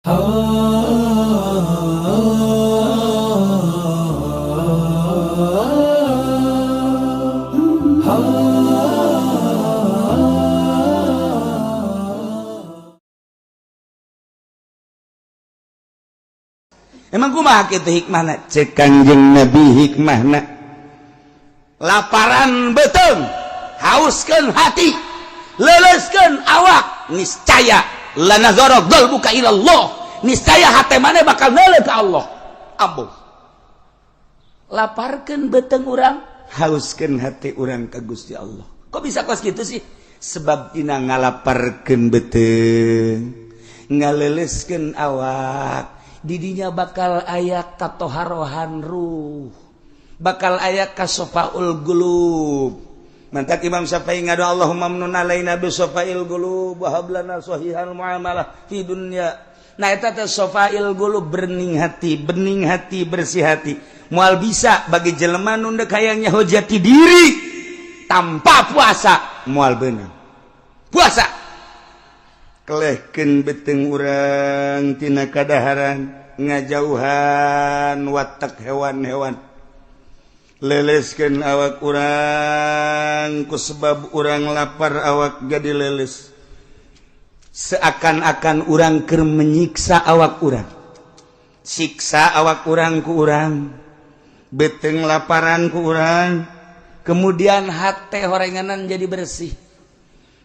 Emang kumaha kitu hikmahna? Cek Kangjeng Nabi, hikmahna laparan beuteung, hauskeun hati, leleskeun awak, niscaya lanazara qalbuka ilallah, niscaya hati mana bakal neuleuh ka Allah. Ambo laparkeun beuteung urang, hauskeun hati urang ka Gusti Allah. Kok bisa kos gitu sih? Sebab dina ngalaparkeun beuteung, ngaleleskeun awak, didinya bakal aya katoharohan ruh, bakal aya kasofaul gulub. Mantak Imam Syafi'i ngadu, "Allahumma mnun alaina bi sofail gulub wa hab lana sahihal muamalah fi dunya." Nah, eta teh sofail gulub, bening hati, bening hati, bersih hati. Moal bisa bagi jelema nu deuk hayang nyaho jati diri tanpa puasa, moal beunang. Puasa kelehkeun beuteung urang tina kadaharan, ngajauhan watak hewan-hewan, leleskeun awak urang. Ku sebab urang lapar, awak jadi leles, seakan-akan urang keur menyiksa awak urang, siksa awak urang ku urang, beuteung laparan ku urang, kemudian hate horenganan jadi bersih.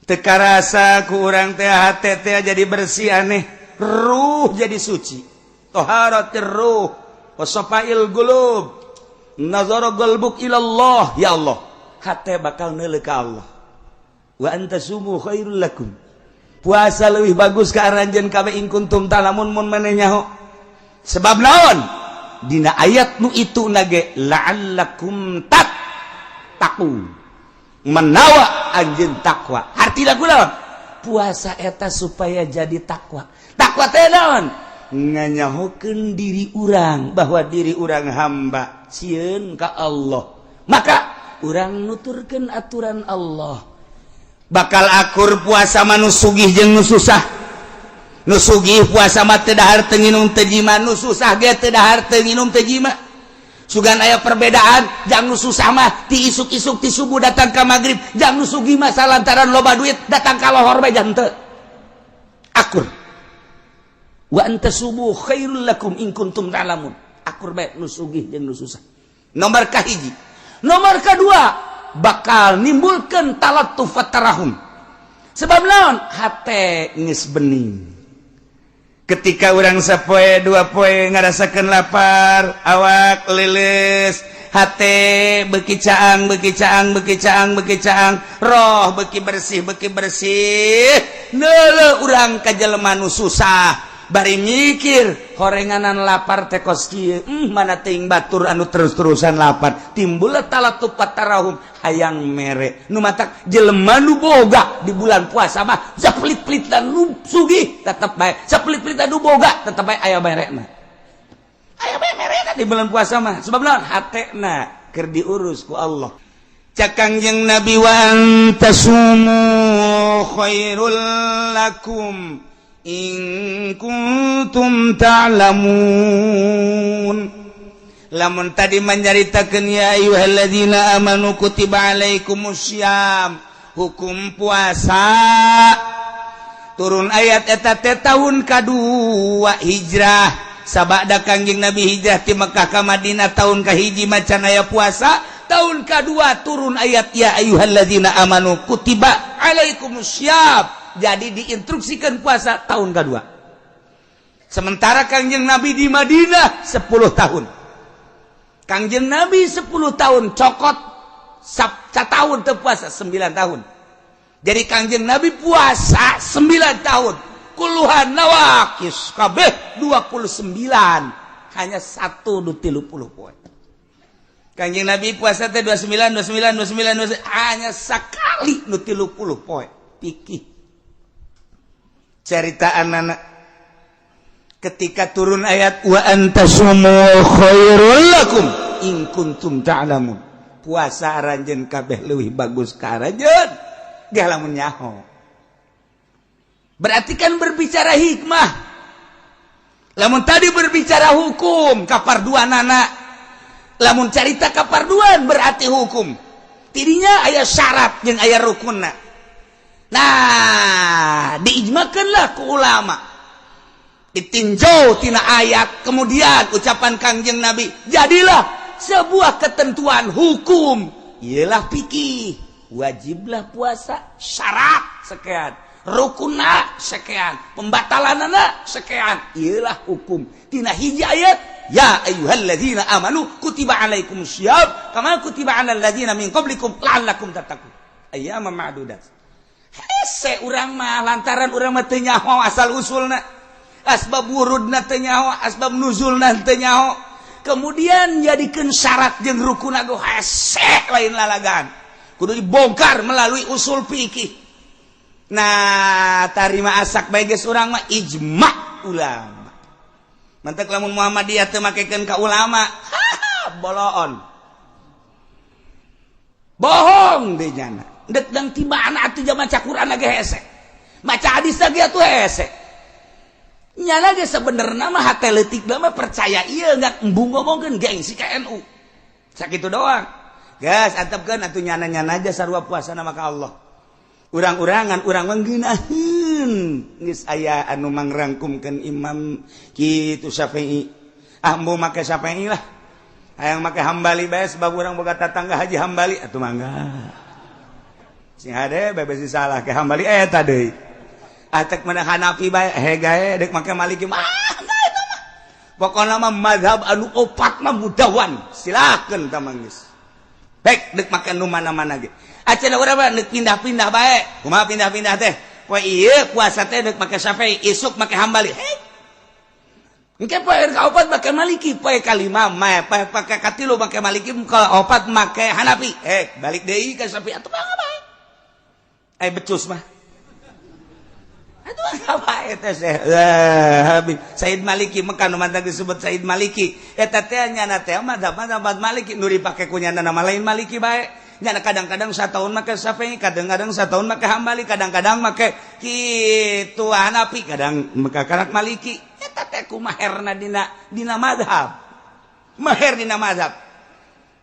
Teu karasa ku urang teh hate teh jadi bersih, aneh, ruh jadi suci. Toharatir ruh wasofail gulub, nazara qalbuk ilallah. Ya Allah, hate bakal neuleuh ka Allah. Wa antasumu khairul lakum, puasa lebih bagus ke aranjeun kabeh, in kuntum ta'lamun, mun maneh nyaho. Sebab naon? Dina ayat nu itu nage la'allakum tattaqun, menawa anjeun takwa. Artina kunaon? Puasa eta supaya jadi takwa. Takwa teh naon? Nganyahokeun diri urang bahwa diri urang hamba, sieun ka Allah, maka urang nuturkeun aturan Allah. Bakal akur puasa mah nu sugih jeung nu susah. Nu sugih puasa mah teu dahar, teu nginum, teu jima. Nu susah ge teu dahar, teu nginum, teu jima. Sugan aya perbedaan. Jang nu susah mah ti isuk-isuk, ti subuh datang ka magrib. Jang nu sugih mah lantaran loba duit, datang ka lohor bae jang teu akur. Wa antasumu khairul lakum in kuntum ta'lamun. Akur bae nu sugih jeung nu susah. Nomor kahiji. Nomor kedua, bakal nimbulkan talattuf tarahum. Sebab naon? Hate geus bening. Ketika urang sapoe dua poe ngarasakeun lapar, awak lilis, hate beki caang, beki caang, beki caang, beki caang, roh beki bersih, beki bersih, neuleuh urang ka jelema nu susah bari mikir, horenganan lapar teh kos kieu, mana teuing batur anu terus-terusan lapar. Timbul talattuf tarahum, hayang mere. Nu matak jelema nu boga di bulan puasa mah sapelit-pelit dan nu sugih tetep bae, sapelit-pelit nu boga tetep bae aya merena, aya bae merena di bulan puasa mah. Sebab naon? Hatena keur diurus ku Allah. Cak Kangjeng Nabi, wa antasumu khairul lakum in kuntum ta'lamun. Lamun tadi menyaritakeun ya ayyuhalladzina amanu kutiba alaikumussyam, hukum puasa turun ayat eta teh tahun kadua hijrah. Sabada Kangjeng Nabi hijrah ti Mekah ka Madinah, tahun kahiji macan aya puasa. Tahun kedua turun ayat ya ayyuhalladzina amanu kutiba alaikumussyam, jadi diinstruksikan puasa tahun kedua. Sementara Kangjeng Nabi di Madinah 10 tahun. Kangjeng Nabi 10 tahun, cokot tahun puasa 9 tahun. Jadi Kangjeng Nabi puasa 9 tahun, kulluha nawakis, kabeh 29, hanya satu du 30 poe. Kangjeng Nabi puasa teh 29, 29, 29, 29, hanya sekali nu 30 poe. Pikir cerita anak ketika turun ayat wa antasumu khairul lakum in kuntum ta'lamun, puasa aranjeun kabeh leuwih bagus ka aranjeun ge lamun nyaho. Berarti kan berbicara hikmah. Lamun tadi berbicara hukum kaparduanana, lamun carita kaparduan berarti hukum tidinya aya syarat jeung aya rukunna. Nah, diijmakanlah ku ulama, ditinjau tina ayat, kemudian ucapan Kangjeng Nabi, jadilah sebuah ketentuan hukum, ialah fikih. Wajiblah puasa, syarat sekian, rukunna sekian, pembatalanana sekian, ialah hukum tina hiji ayat, ya ayyuhalladzina amanu kutiba alaikumusshiyam kama kutiba alal ladzina min qablikum la'allakum tattaqun ayyaman ma'dudat. Hese urang mah, lantaran urang mah teu nyaho asal usulna, asbab wurudna teu nyaho, asbab nuzulna teu nyaho, kemudian jadikeun syarat jeung rukunna go hese, lain lalagan, kudu dibongkar melalui usul fikih. Nah, tarima asak bae geus urang mah ijma ulama. Mantak lamun Muhammadiyah teu makekeun ka ulama, boloon, bohong deh nyana. Dek dang tibana atuh maca Quran lagi hese, maca hadis lagi atuh hese. Nyana ge sebenarnya mah hate leutik mah percaya ieu, nggak embung ngomongkeun gengsi ka NU. Sakitu doang. Gas antepkeun atuh nyana-nyana aja, sarua puasa nama ka Allah. Urang-urangan urang mah ngeunaheun, geus aya anu mangrangkumkeun Imam kitu Syafi'i. Ah, embung make Syafi'i lah. Hayang make Hambali bae, sebab urang boga tatangga Haji Hambali atuh mangga. Sing hade bae besi salah ke Hambali eta deui. Atek mana Hanafi bae he gae, dek make Maliki mah eta mah. Pokona mah mazhab anu opat mah mudawan, silakeun tah geus. Baik dek make nu mana-mana ge. Acan urang mah dek pindah-pindah bae. Kumaha pindah-pindah teh? Poe ieu puasa teh dek make Syafi'i, isuk make Hambali. Hei. Engke poe kaopat make Maliki, poe kalima mah poe pake katilu make Maliki, opat make Hanafi. Eh, balik deui ka Syafi'i atuh mangga bae. Eh, becus mah. Aduh, apa eta teh? Said Maliki Mekah nu mantak disebut Said Maliki. Eta teh nyana teh madzhab mazhab Maliki nu dipake ku nyana nama lain Maliki bae. Nyana kadang-kadang satahun make Syafi'i, kadang-kadang satahun make Hambali, kadang-kadang make kitu Hanafi, kadang make karak Maliki. Eta teh kumaherna dina dina mazhab. Maher dina mazhab.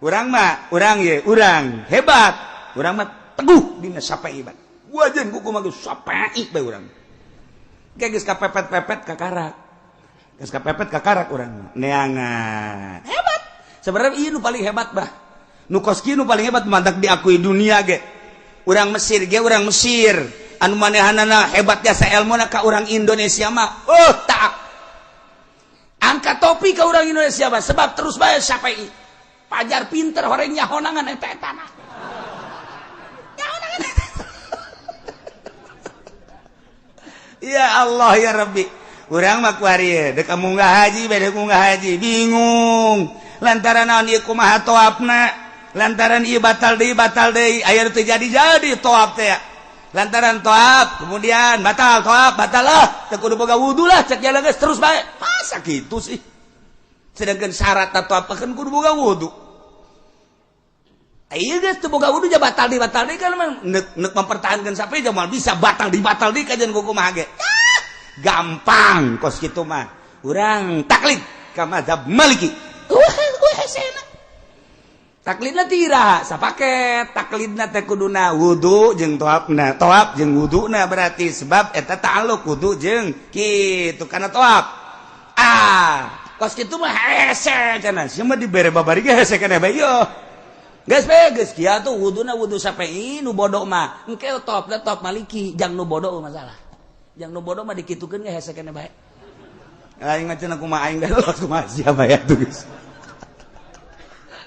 Urang mah, urang ye, urang hebat. Urang mah teguh dina Syafi'i bae. Wajan kuku mah Syafi'i bae urang. Geus kapepet-pepet kakarak. Geus kapepet kakarak urang. Neangan. Hebat. Sebenarnya ieu nu paling hebat bah. Nu kos kieu nu paling hebat, mantak diakui dunia ge. Urang Mesir ge, urang Mesir. Anu manehanana hebat jasa ilmuna ka urang Indonesia mah. Oh, tak. Angkat topi ke urang Indonesia mah sebab terus bae Syafi'i. Pajar pinter horeng nyahonangan eta etana. Nyahonangan. Ya Allah ya Rabbi. Urang mah kuari dek munggah haji, beda munggah haji bingung. Lantaran naon ieu, kumaha toapna? Lantaran ieu batal deui, batal deui, aya teu jadi-jadi toap teh. Lantaran toap kemudian batal, toap batal lah, teu kudu boga wudu lah cek jalan geus terus bae. Masa gitu sih? Sedangkan syarat toap kan kudu boga wudu. Iya geus teu boga wudu ja batal deui, batal deui kan nek nek mempertahankan sampai jamal bisa batal di batal deui kajian kumaha ge. Gampang kos kitu mah. Urang taklid ka mazhab Maliki. Wah, wah hesena. Taklidna tira sapaket, taklidna teh kuduna wudu jeung toapna, toap jeung wuduna, berarti sebab eta ta'alluq wudu jeung kitu kana toap. Ah, kos kitu mah hese cenah. Sia mah dibere babari ge hese keneh bae ieu. Geus bae geus kieu atuh wuduna wudu Syafi'i nu bodoh mah. Engke toapna toap Maliki, jang nu bodoh masalah. Jang nu bodoh mah dikitukeun ge hese keneh bae. Aing mah cenah kumaha aing los kumaha sia bae atuh geus.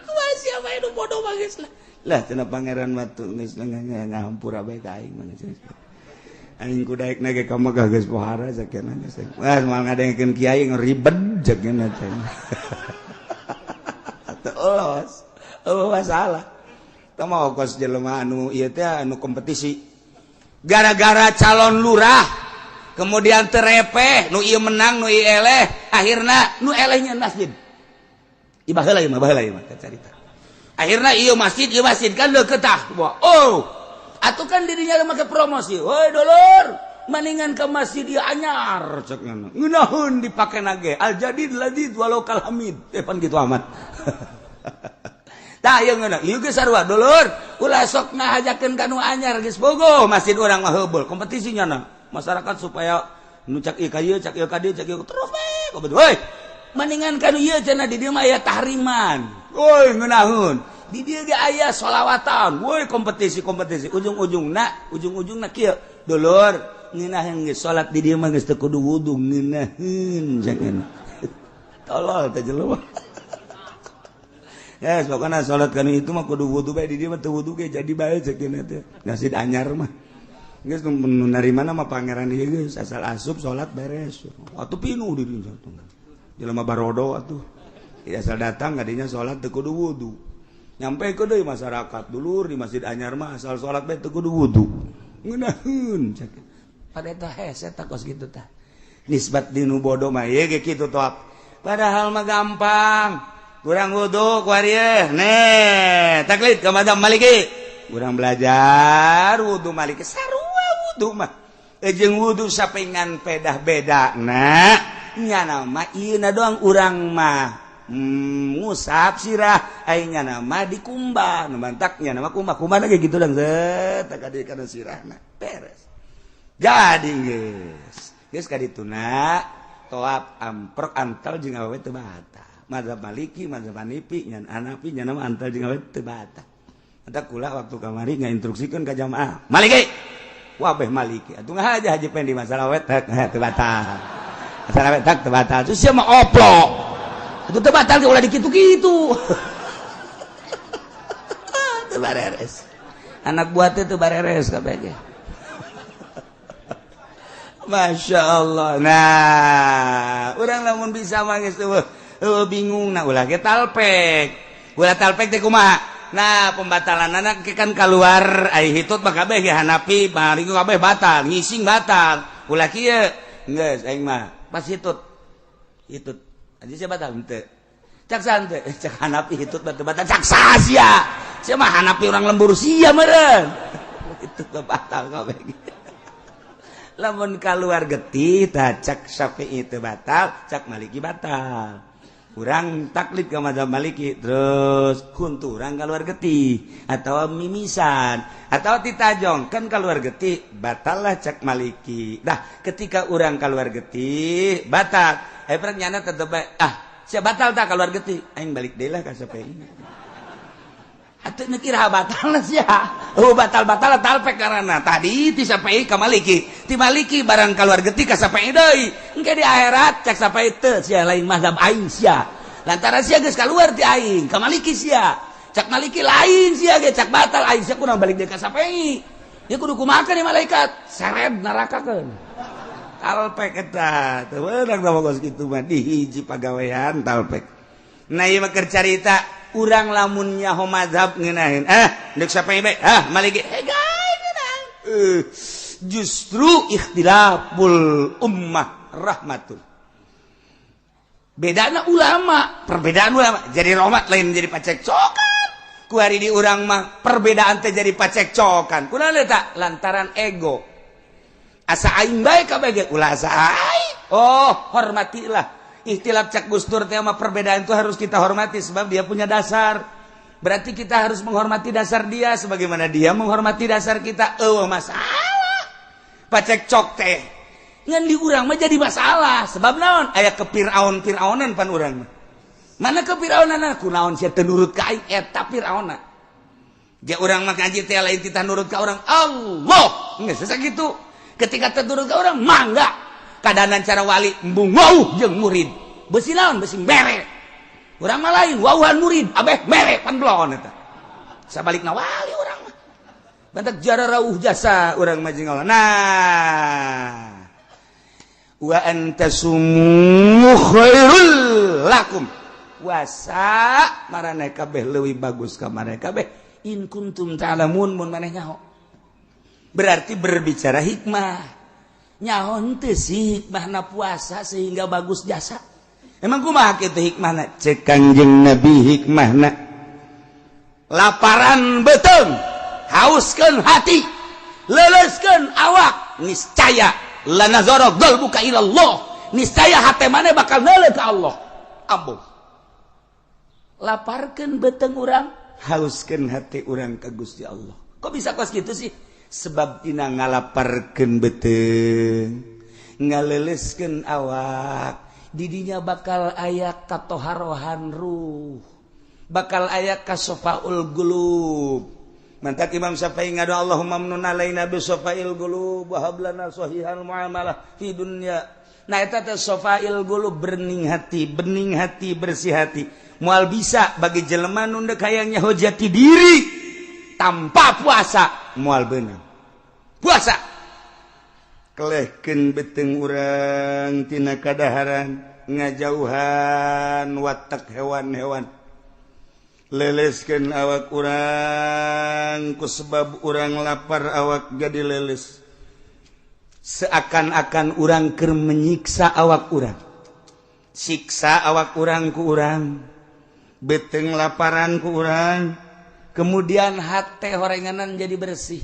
Kumaha sia bae nu bodoh mah geus lah. Lah cenah pangeran mah tuh geus ngahampura bae ka aing mah. Aing kudaek na ge ka Mekah geus pohara sakeuna geus. Wah, moal ngadengkeun kiai ribet jakeuna teh. Terus oh masalah. Teu mau kos jelema anu ieu teh anu kompetisi. Gara-gara calon lurah kemudian terepeh, nu ieu menang, nu ieu eleh, akhirna nu elehnya masjid. Ieu baheula ieu mah, baheula ieu mah carita. Akhirna ieu masjid kan deukeut tah. Oh, atuh kan dirinya make promosi. Woi dulur, Mendingan ke masjid ieu anyar, cek ngana. Ngeunaheun dipake nage. Al jadid ladid walau kal hamid. Eh, pan gitu amat. Tah, ieu ngeunah. Ieu geus sarua, dulur. Ulah sok ngahajakeun ka nu anyar, geus bogo masjid urang mah heubeul kompetisinya na. Masyarakat supaya nu cak ieu ka ieu, cak ieu ka dieu, cak ieu terus we kompetisi. Woi, mendingan ka nu ieu cenah, di dieu mah aya tahriman. Woi, ngeunaheun. Di dieu ge aya solawatan. Woi, kompetisi-kompetisi, ujung-ujungna ujung-ujungna kieu. Dulur, ngeunaheun geus salat di dieu mah geus teu kudu wudu, ngeunaheun jangan. Tolol teh jelema. Ya, pokoknya salat kan itu mah kudu wudu bae, di dieu mah teu wudu ge jadi bae cek teh. Masjid anyar mah. Geus nu narima mah pangeran ieu, geus asal asup salat beres. Atuh pinuh di dieu tuh. Jelema barodo atuh. Ya, asal datang kadinya salat teu kudu wudu. Nyampe ke deui masyarakat, dulur, di masjid anyar mah asal salat bae teu kudu wudu. Ngeunaheun cek. Pada eta hese tah kos kitu tah. Nisbat dinu bodoh mah ieu ge kitu toap. Padahal mah gampang. Kurang wudu ku ieu. Nih, taklid ka madzhab Maliki. Urang belajar wudu Maliki, sarua wudu mah. Jeung wudu sapingan pedah beda. Nah, nyana mah ieu doang, urang mah ngusap sirah, ai nyana mah dikumbah. Nu mantak nyana mah kumbah. Kumbah ge kitu dang set ka di kana sirahna. Beres. Jadi geus. Geus ka dituna toap amprok antal jeung awewe teu batal. Mazhab Maliki, mazhab Hanafi, nyan Hanafi nyana mah antal jeung awewe teu batal. Eta kula waktu kamari ngainstruksikeun ka jamaah. Maliki. Wabeh Maliki. Atuh ngahaja Haji Pendi masalah awewe teu batal. Masalah awewe teu batal. Terus sia mah oplok. Itu teu batal ge ulah dikitu-kitu. Teu bareres. Anak buah teh teu bareres kabeh ge. Masya Allah. Nah, urang lamun bisa mah geus bingung. Nah, ulah ge talpek. Ulah talpek teh kumaha? Nah, pembatalan anak kan keluar ai hitut mah kabeh ge Hanafi, Maliki kabeh batal, ngising batal. Ulah kieu. Geus aing mah pas hitut. Hitut. Aja sia batal henteu. Cak saha? Cak Hanafi hitut batal batal. Cak saha sia? Sia mah Hanafi urang lembur sia meureun. Itu batal kabeh. Lamun keluar getih tah cak Syafi'i itu batal, cak Maliki batal. Urang taklid ke mazhab Maliki, terus kunturang keluar getih atau mimisan atau titajong kan keluar getih, batallah cak Maliki. Dah, ketika urang keluar getih batal, eh, nyana tetep ah sia batal tak keluar getih, aing balik deui lah ka Syafi'i. Atuh nu kira batal sia. Oh, batal-batal talpek karena tadi ti Syafi'i ka Maliki. Ti Maliki barang keluar getih ka Syafi'i deui. Engke di akhirat cak Syafi'i teu sia lain mazhab aing sia. Lantaran sia geus keluar ti aing ka Maliki sia. Cak Maliki lain sia ge, cak batal aing sia kudu balik deui ka Syafi'i. Ya kudu kumaha nih malaikat? Seret nerakakeun. Talpek eta. Teu meunang mah kos kitu mah di hiji pagawean talpek. Nah, ieu mah keur carita urang lamun nyaho mazhab ngeunaheun, ah deuk Syafi'i bae, ah Maliki, eh justru ikhtilaful ummah rahmatun, bedana ulama, perbedaan ulama jadi rahmat, lain jadi pacekcokan. Ku hari di urang mah perbedaan teh jadi pacekcokan. Kunaon eta? Lantaran ego, asa aing bae kabeh ge, ulah asa aing. Oh, hormatilah ikhtilaf. Cak Gus Dur tema perbedaan itu harus kita hormati sebab dia punya dasar, berarti kita harus menghormati dasar dia sebagaimana dia menghormati dasar kita. Oh, masalah pacekcok teh ngan di urang mah jadi masalah sebab naon? Aya ke Fir'aun Fir'aunan pan urang mah. Mana ke Fir'aunan? Kunaon sia teu nurut ka aing? Eta Fir'auna. Dia urang mah ngaji teh lain kita nurut ka orang, Allah geus sakitu. Ketika teu nurut ka orang, mangga kadanan cara wali embung wauh jeung murid, besi naon, besi mere. Urang mah lain, wauhan murid abeh mere, pan belon eta sabalikna wali urang mah. Bantak jara rauh jasa urang mah jeung Allah. Nah, wa antasumu khairul lakum, wasa maraneh kabeh leuwih bagus ka maraneh kabeh, in kuntum ta'lamun, mun maneh nyaho. Berarti berbicara hikmah, nyaho henteu sih hikmahna puasa sehingga bagus jasa? Emang kumaha kitu hikmahna? Cek Kangjeng Nabi, hikmahna laparan beuteung, hauskeun hati, leuleuskeun awak. Niscaya lanazara qalbuka ila Allah, niscaya hate maneh bakal neuleuh ka Allah. Ambung laparkeun beuteung urang, hauskeun hati urang ka Gusti Allah. Kok bisa kos gitu sih? Sebab tina ngalaparkeun beuteung, ngaleleskeun awak, didinya bakal aya katoharohan ruh, bakal aya kasofaul qulub. Mantak Imam Syafi'i ngadu, "Allahumma mnun alaina bi sofail qulub wa hab lana sahihal muamalah fi dunya." Nah, eta teh sofail qulub, bening hati, bening hati, bersih hati. Moal bisa bagi jelema nu deuk hayang nyaho jati diri tanpa puasa, moal beunang. Puasa kelehkeun beuteung urang tina kadaharan, ngajauhan watak hewan-hewan, leleskeun awak urang. Ku sebab urang lapar, awak jadi leles, seakan-akan urang keur menyiksa awak urang, siksa awak urang ku urang, beuteung laparan ku urang, kemudian hate horenganan jadi bersih.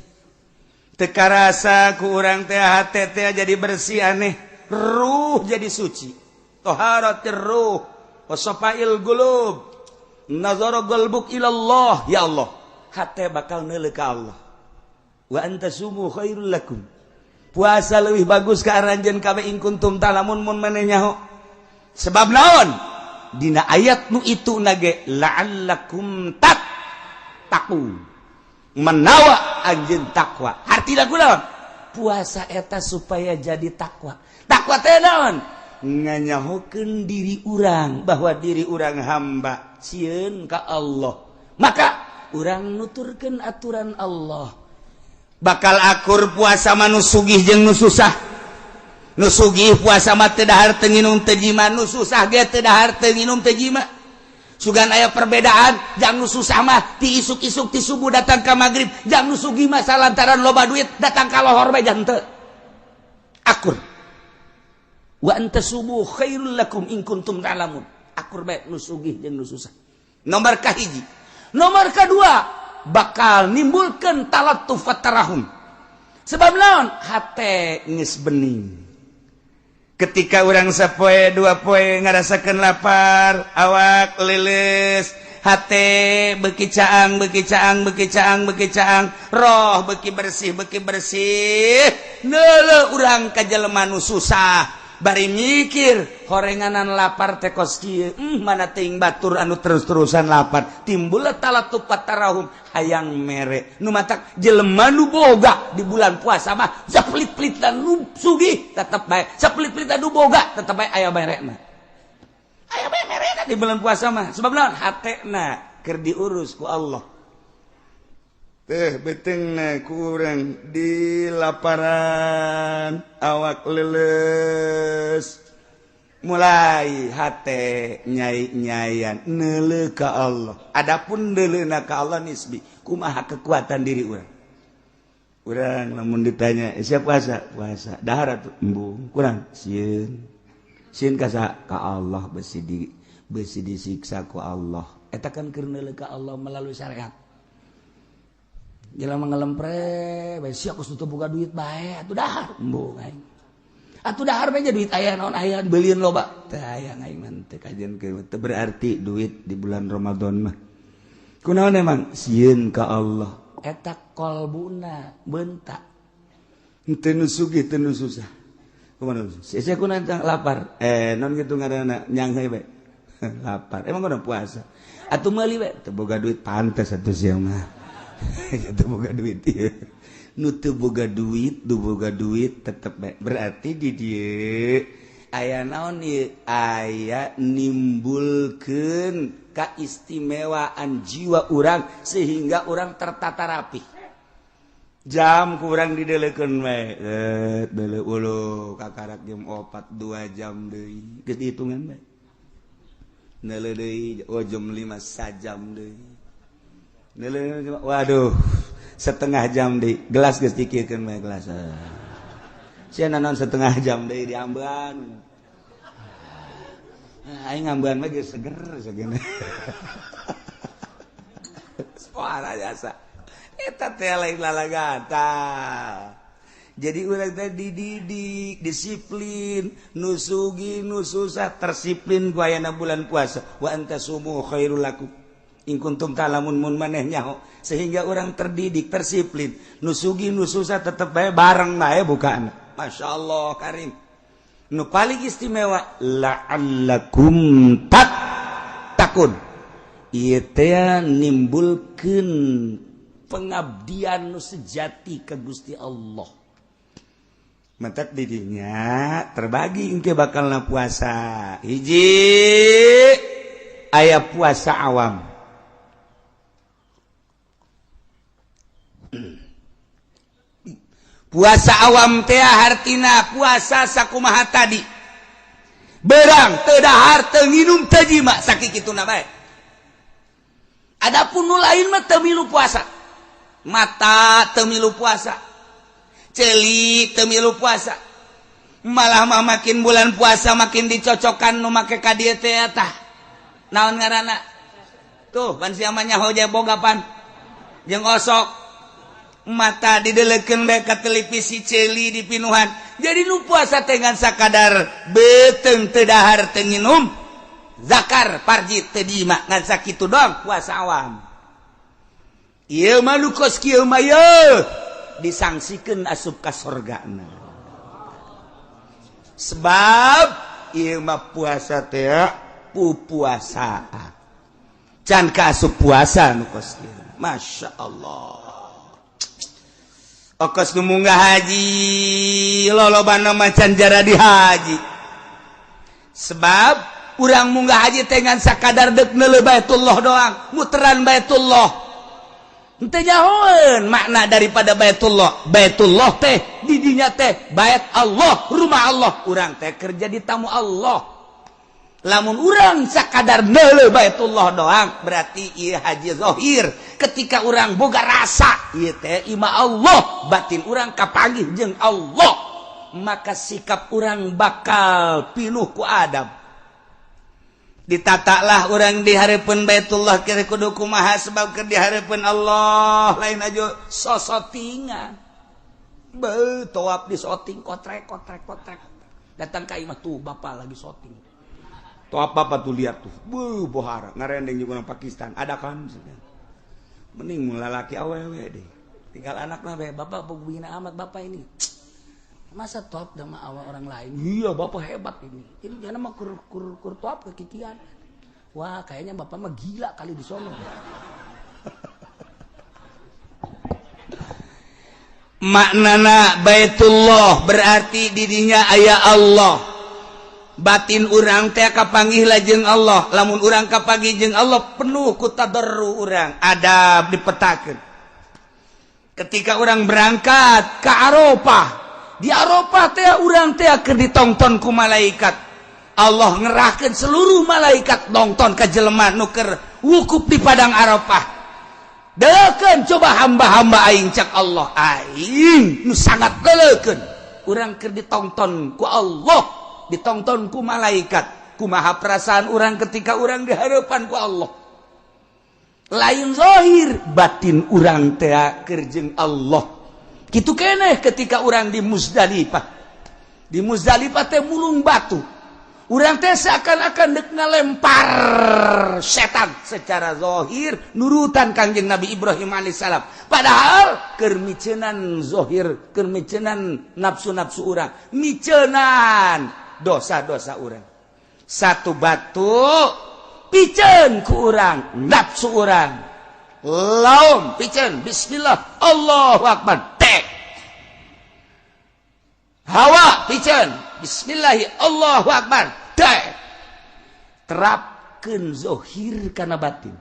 Teu karasa ku urang teh hate teh jadi bersih, aneh, ruh jadi suci. Toharatir ruh wa safail qulub, nazara qalbuk ilallah. Ya Allah, hate bakal neuleuh ka Allah. Wa antasumu khairul lakum, puasa lebih bagus ka aranjeun kabeh, in kuntum ta'lamun, mun maneh nyaho. Sebab naon? Dina ayat nu itu nage la'allakum tattaqun, menawa anjeun takwa. Artina kunaon? Puasa eta supaya jadi takwa. Takwa teh naon? Nganyahokeun diri urang bahwa diri urang hamba, sieun ka Allah, maka urang nuturkeun aturan Allah. Bakal akur puasa mah nu sugih jeung nu susah. Nu sugih puasa mah teu dahar, teu nginum, teu jima. Nu susah ge teu dahar, teu nginum, teu jima. Sugan aya perbedaan. Jang nu susah mah ti isuk-isuk, ti subuh datang ka maghrib. Jang nu sugih mah salantaran loba duit datang ka lohor bae jang teu akur. Wa antasumu khairul lakum in kuntum ta'lamun. Akur bae nu sugih jeung nu susah. Nomor kahiji. Nomor kedua, bakal nimbulkan talattuf tarahum. Sebab naon? Hate geus bening. Ketika urang sapoe dua poe ngarasakeun lapar, awak leles, hate beki caang, beki caang, beki caang, beki caang, roh beki bersih, beki bersih. Neuleuh urang ka jelema nu susah, bari mikir horenganan lapar teh kos kieu, mana teuing batur anu terus-terusan lapar. Timbul talattuf tarahum, hayang mere. Nu matak jelema nu boga di bulan puasa mah sapelit-pelitan nu sugih tetep bae, sapelit-pelitan nu boga tetep bae aya merena, aya bae merena di bulan puasa mah. Sebab naon? Hatena keur diurus ku Allah teh. Beuteungna ku urang di laparan, awak leles, mulai hate nyai-nyayan neuleuh ka Allah. Adapun neuleuhna ka Allah nisbi, kumaha kekuatan diri urang. Urang lamun ditanya, "Eh, siap puasa?" "Puasa." "Dahar atuh?" "Embung." "Kurang sieun." "Sieun ka saha?" "Ka Allah, besi disiksa ku Allah." Eta kan keur neuleuh ka Allah melalui syariat. Jelema ngelempre bae, sia geus teu boga duit bae atuh dahar. "Embung aing." "Atuh dahar bae, duit aya naon, aya beulieun loba." "Teu aya aing mah, teu kajian teu berarti duit di bulan Ramadan mah." "Kunaon emang?" "Sieun ka Allah." Eta kolbuna bentak. Teu nu sugih, teu nu susah. Kumaha sia kunaon lapar? Eh, non kitu ngaranna, nyanghe bae. Lapar. Emang kudu puasa. Atuh meuli bae. "Teu boga duit." "Pantes atuh sia mah. Teu boga duit ieu." Nu teu boga duit, nu boga duit tetep bae. Berarti di dieu aya naon ieu? Aya nimbulkeun keistimewaan jiwa urang sehingga urang tertata rapi. Jam kurang didelekeun we, deuleu ulu kakarak jam 4, 2 jam deui, geus dihitungan bae. Neuleuh deui, oh, jam 5, sajam deui. Neuleuh, waduh, setengah jam deui. Gelas geus dikiekeun bae gelas. Sia naon setengah jam deui diambean? Aing ngambean mah geus seger segene. Suara jasa. Eta teh lain lalagan tah. Jadi urang teh dididik disiplin, nu sugih nu susah tersiplin ku ayana bulan puasa. Wa an tasumu khairul lakum in kuntum ta'lamun, mun maneh nyaho, sehingga orang terdidik tersiplin, nu sugih nu susah tetep bae bareng bae bukan. Masya Allah karim. Nu paling istimewa, la'allakum tattaqun. Ieu teh nimbulkeun pengabdian nu sejati ke Gusti Allah. Matak didinya terbagi engke bakalna puasa. Hiji, aya puasa awam. Puasa awam teh hartina puasa sakumaha tadi, berang teu dahar, teu nginum, teu jima, sakituna bae. Adapun nu lain mah teu milu puasa. Mata teu milu puasa, ceuli teu milu puasa. Malah mah makin bulan puasa makin dicocokkan nu make ka dieu teh. Tah, naon ngaranna tuh? Pan sia mah nyaho boga pan jeung osok. Mata didelekeun bae ka televisi, ceuli dipinuhan. Jadi nu puasa teh ngan sakadar beuteung teu dahar, teu nginum, zakar parji teu jima, ngan sakitu doang puasa awam. Ieu mah nu kos kieu mah yeuh disangsikan asup ka sorgana, sebab ieu mah puasa teh pupuasaan, can ka asup puasa nu kos kieu. Masya Allah. Okos nu munggah haji lolobana macan jara di haji, sebab urang munggah haji teh ngan sakadar dek neuleuh Baitullah doang, muteran Baitullah. Henteu nyahoeun makna daripada Baitullah. Baitullah teh didinya teh bait Allah, rumah Allah. Urang teh kerja di tamu Allah. Lamun urang sakadar neuleuh Baitullah doang, berarti ieu haji zahir. Ketika urang boga rasa ieu teh imah Allah, batin urang kapanggih jeung Allah, maka sikap urang bakal pinuh ku adab. Ditatalah orang di hareupeun Baitullah kira kudu kumaha, sebab keur di hareupeun Allah, lain aja sosotingan. Be tawaf di soting, kotrek kotrek kotrek. Datang ka imah tuh, bapak lagi soting tawaf. Bapak tuh lihat tuh, bu bohara ngarendeng juga orang Pakistan ada kan. Mending lalaki awewe deh, tinggal anak lah. Bapak begini amat, bapak ini masa top sama awal orang lain. Iya, bapak hebat ini jangan mah kur kur kur top kekikian. Wah, kayaknya bapak mah gila kali di sono. Maknana Baitullah berarti didinya aya Allah, batin urang teh kapanggih lajeng Allah. Lamun urang kapanggih jeung Allah, penuh ku tadarru, urang adab dipetakeun. Ketika orang berangkat ke Arafah, di Arafah teh urang teh keur ditongton ku malaikat. Allah ngerahkeun seluruh malaikat nonton ka jelema nu keur wukuf di padang Arafah. Deukeun coba hamba-hamba aing, cak Allah, aing nu sangat leukeun. Urang keur ditonton ku Allah, ditonton ku malaikat, kumaha perasaan urang ketika urang di hadapan ku Allah? Lain zahir, batin urang teh keur jeung Allah. Gitu keneh ketika urang di Muzdalifah. Di Muzdalifah teh mulung batu, urang teh seakan-akan dek ngalempar setan. Secara zahir nurutan Kangjeng Nabi Ibrahim alaihissalam, padahal keur micenan zahir, keur micenan nafsu-nafsu urang, micenan dosa-dosa urang. Satu batu piceun ku urang nafsu urang, laum piceun, bismillah Allahu akbar, tek. Hawa piceun, bismillahi Allahu akbar, tek. Terapkeun zahir kana batin.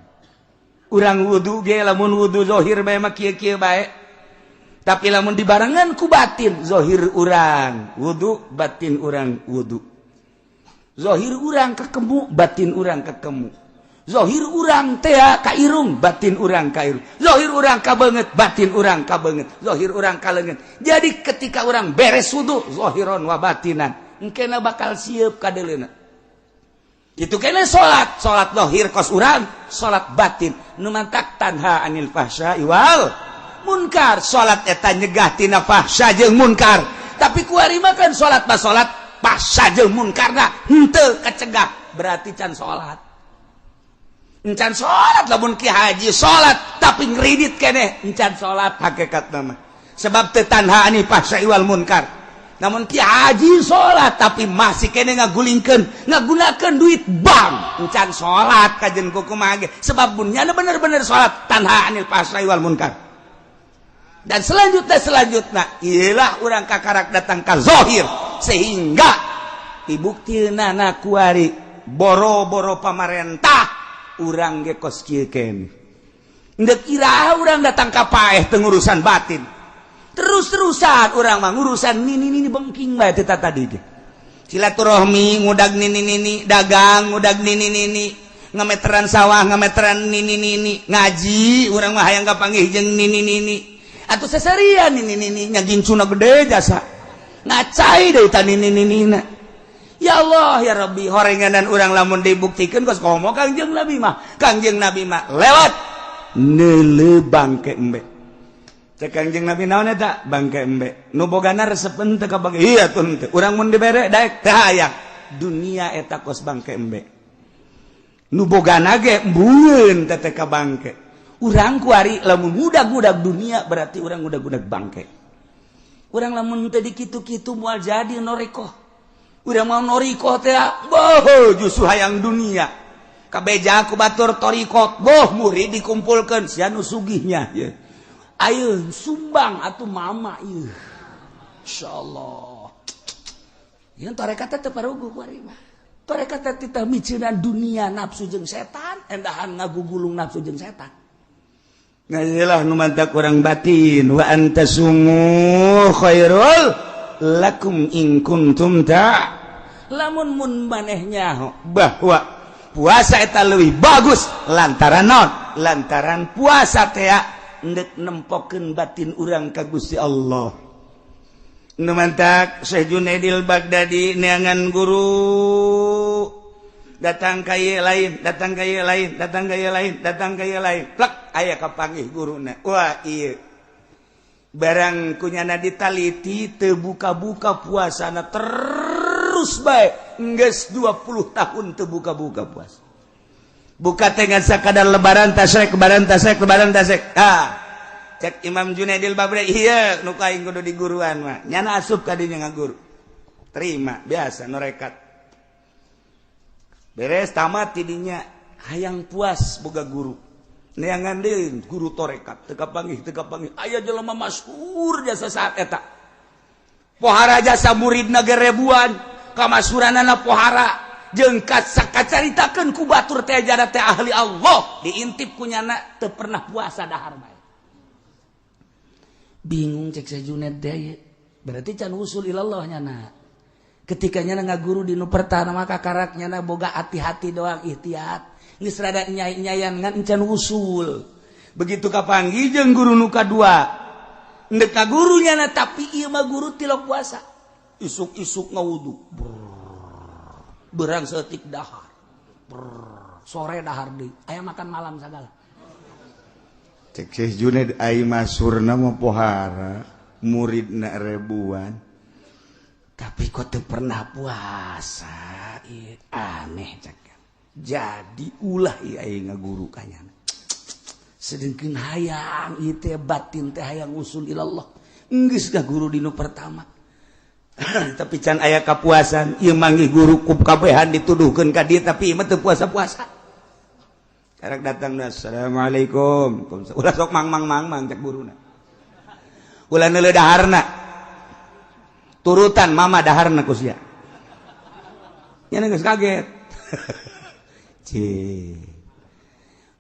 Urang wudu ge, lamun wudu zahir bae mah kieu-kieu bae, tapi lamun dibarengan ku batin, zahir urang wudu, batin urang wudu. Zahir urang kekemu, batin urang kekemu. Zahir urang teh ka irung, batin urang ka irung. Zahir urang ka beungeut, batin urang ka beungeut. Zahir urang ka leungeun. Jadi ketika urang beres wudu zahiron wa batinan, engkena bakal siap kadeleuna. Itu kena salat, salat zahir kos urang, salat batin nu mantak tanha anil fahsya wal. Munkar. Salat eta nyegah tina fahsya jeung munkar. Tapi kuari mah kan salat mah salat, fahsya jeung munkarna henteu kacegah, berarti can salat. Encan salat lamun ki haji salat tapi ngridit keneh, encan salat hakikatna mah. Sebab teu tanha anil fahsya wal munkar. Namun ki haji salat tapi masih keneh ngagulingkeun, ngagunakeun duit bank, encan salat kajen kumaha ge. Sebab mun nyana bener-bener salat, tanha anil fahsya wal munkar. Dan selanjutnya ialah urang kakarak datang ka zahir, sehingga dibuktina kuari boro-boro pamarentah, urang ge kos kieu keneh. Ndek iraha urang datang ka paeh teu ngurusan batin? Terus-terusan urang mah ngurusan nini nini, bengking bae teh tadi ge. Silaturahmi ngudag nini nini, dagang ngudag nini nini, ngameteran sawah ngameteran nini nini, ngaji urang mah hayang kapanggih jeung nini nini atau seserian nini nini, nyagincuna gede jasa ngacai deui ta nini nini. Ya Allah ya Rabbi, horenganan urang lamun dibuktikan kos komo Kangjeng Nabi mah. Kangjeng Nabi mah lewat neuleu bangke embe. Cek Kangjeng Nabi, "Naon eta?" "Bangke embe." "Nu bogana resep henteu ka bangke?" "Iya tuh henteu." "Urang mun dibere daek teh hayang?" Dunia eta kos bangke embe, nu bogana ge embungeun teh ka bangke. Urang kuari lamun ngudag-ngudag dunia, berarti urang ngudag-ngudag bangke. Urang lamun teu dikitu-kitu moal jadi norikoh. Urang mau norikoh teh boh justru hayang dunia. Kabeja ku batur torikot, boh murid dikumpulkeun, sia nu sugihnya ye. Ayo sumbang atuh mama ieu. Insyaallah. Yang tarekat teh parugu kuari mah. Tarekat teh titah miceunan dunia, nafsu jeung setan, endahan ngagugulung nafsu jeung setan. Ngajilah nu mantak urang batin, wa antasumu khairul lakum in kuntum ta lamun mun maneh nyaho bahwa puasa eta leuwih bagus lantaran naon? Lantaran puasa teh endek nempokeun batin urang ka Gusti Allah. Nu mantak Syekh Junaidil Baghdadi neangan guru, datang ka ieu lain, datang ka ieu lain, datang ka ieu lain, datang ka ieu lain, plek aya kapanggih guruna. Wah, ieu barang kunyana ditaliti teu buka-buka puasana, terus bae geus 20 tahun teu buka-buka puasa. Buka teh ngan sakadar lebaran tasrek, lebaran tasrek, lebaran tasrek. Ah, cek Imam Junaidil Baghdadi, iya nu aing kudu di guruan mah. Nyana asup ka dinya ngaguru, terima biasa norekat. Beres tamat tidinya hayang puas boga guru, neangan deui guru torekat, teu kapanggih, teu kapanggih. Aya jelema masyhur jasa saat eta, pohara jasa, muridna ge ribuan, kamasyhuranana pohara jeung kacaritakeun ku batur teh jada teh ahli Allah. Diintip ku nyana teu pernah puasa, dahar bae. Bingung cek Syekh Junaid teh, berarti can usul ilallah nyana. Ketika nyana ngaguru di nu pertama, maka karak nyana boga hati-hati doang, ikhtiat geus rada nyai-nyayan, ngan encan usul. Begitu kapanggih jeung guru nu kadua, ndek ka guru nyana, tapi ieu mah guru tilok puasa, isuk-isuk ngawudu, berang setik dahar. Brrr, sore dahar deui, aya makan malam sagala. Cek Syekh Junaid, ai masurna mah pohara, muridna ribuan, tapi kok teu pernah puasa? Ih, aneh cek. Jadi ulah ieu aing ngaguru ka nyana. Sedengkeun hayang ieu teh, batin teh hayang usul ilallah. Geus guru di nu pertama, tapi can aya kapuasan. Ieu manggih guru ku kabehan dituduhkeun ka dieu, tapi ieu mah teu puasa-puasa. Karek datang, "Assalamualaikum." "Ulah sok mang mang mang mang," cek guruna. "Ulah neuleuh daharna. Turutan mama daharna ku sia." Nya geus kaget. Cih.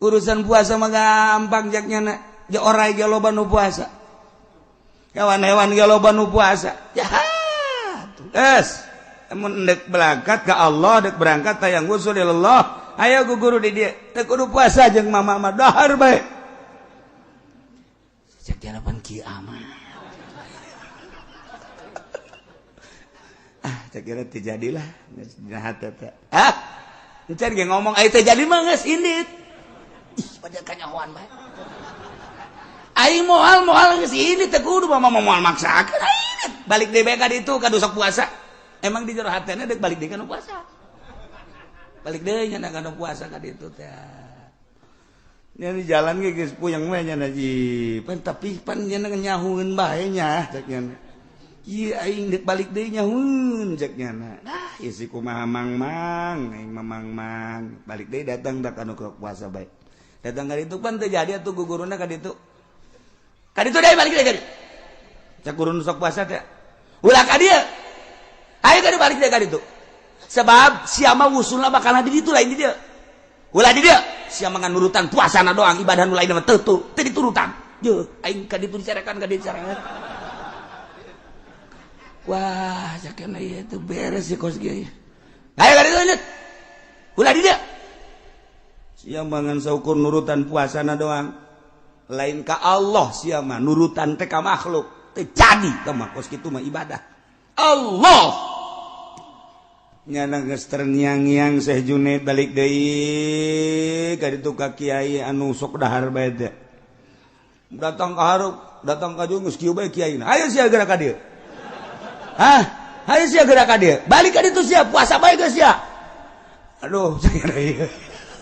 Urusan puasa mah gampang cek nyana. Ja orai ge loba nu puasa. Hewan-hewan ge loba nu puasa. Ya. Es. Mun dek berangkat ke Allah, dek berangkat hayang usul Allah, ayo ku guru di dia. Teu kudu puasa jeung mama mah, dahar bae. Cek jarapan kieu amat. Ah, cek kira teu jadilah geus dina hate teh. Ah, encan ge ngomong ai teu jadi mah geus indit. Ih, pada kanyahoan bae. Aing moal moal geus ini teh kudu mama moal maksakeun aing balik deui bae ka ditu ka sok puasa. Emang di jero hatena deuk balik deui ka nu puasa. Balik deui nya ka nu puasa ka ditu teh. Nya di jalan ge geus puyeng we nya ji. Pan tapi pan nya nyahueun bae nya cek nya. Ieu aing deuk balik deui nyahueun cek nya. Nah, ieu si kumaha mang-mang, aing mah mang-mang. Balik deui datang da ka nu puasa bae. Datang ka ditu pan teu jadi atuh guguruna ka ditu. Ka ditu deui balik deui ka ditu. Cek guru nu sok puasa teh. Ulah ka dieu. Ayo ka dieu balik deui ka ditu. Sebab sia mah wusulna bakal di ditu lain di dieu. Ulah di dieu. Sia mah ngan nurutan puasana doang, ibadah nu lain mah teu teu diturutan. Yeuh, aing ka ditu dicarekan ka dieu dicarekan. Wah, cakena ieu teu beres sih kos kieu. Ayo ka ditu lanjut. Ulah di dieu. Sia mah ngan saukur nurutan puasana doang. Lain ka Allah sia mah nurutan teh ka makhluk. Teu jadi teh mah kos kitu mah ibadah. Allah. Nyana geus terngiang-ngiang Syekh Junaid balik deui ka ditu ka kiai anu sok dahar bae teh. Datang ka hareup, datang ka dieu geus kieu bae kiaina. Ayo sia geura ka dieu. Hah? Ayo sia geura ka dieu. Balik ka ditu sia puasa bae geus sia. Aduh, saya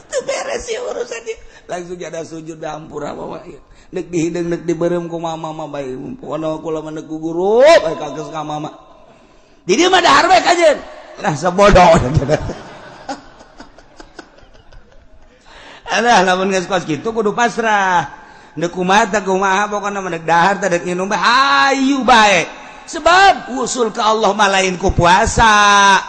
teu beres sih urusan ieu. Langsung ada sujud hampura bawa ieu. Nek dihideung nek dibeureum ku mama mah bae. Pokona kula mah nek guru bae kageus ka mama. Di dieu mah dahar bae kajeun. Lah sebodoh. Alah lamun geus kos kitu kudu pasrah. Nek kumaha teh kumaha pokona mah nek dahar teh dek nginum bae hayu bae. Sebab usul ke Allah mah lain ku puasa,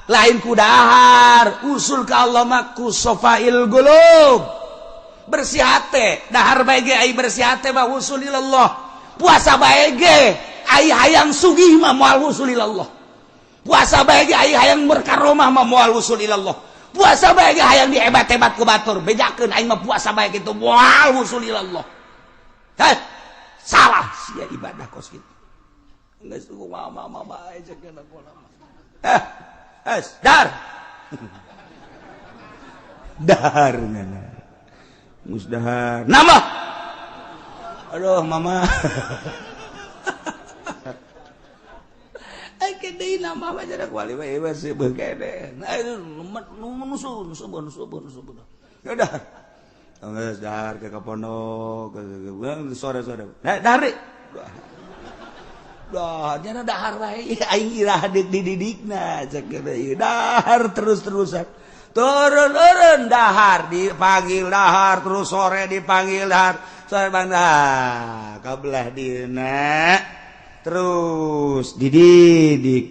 lain ku dahar, usul ke Allah mah ku sofail gulub. Bersih hate, dahar bae ge ai bersih hate mah usul ilallah. Puasa bae ge ai hayang sugih mah moal usul ilallah. Puasa bae ge ai hayang berkaromah mah moal usul ilallah. Puasa bae ge hayang dihebat-hebat ku batur, bejakeun aing mah puasa bae kitu moal usul ilallah. Heh, salah sia ibadah kos kitu. Geus mama mama bae cek kula mah. Eh, es dar. Dahar ngana. Geus dahar. Nambah. Aduh mama. Ai deui nambah mah jarak wali mah ieu seubeut kene. Nah nusun subun subun subun. Ya dahar. Geus dahar ke pondok sore-sore. Nah, dahar deui. Dah, nyana dahar wae aing irah deuk dididikna cek ieu dahar terus-terusan. Turun-turun dahar dipanggil dahar terus sore dipanggil dahar. Sore bang dah kabelah dieuna terus dididik.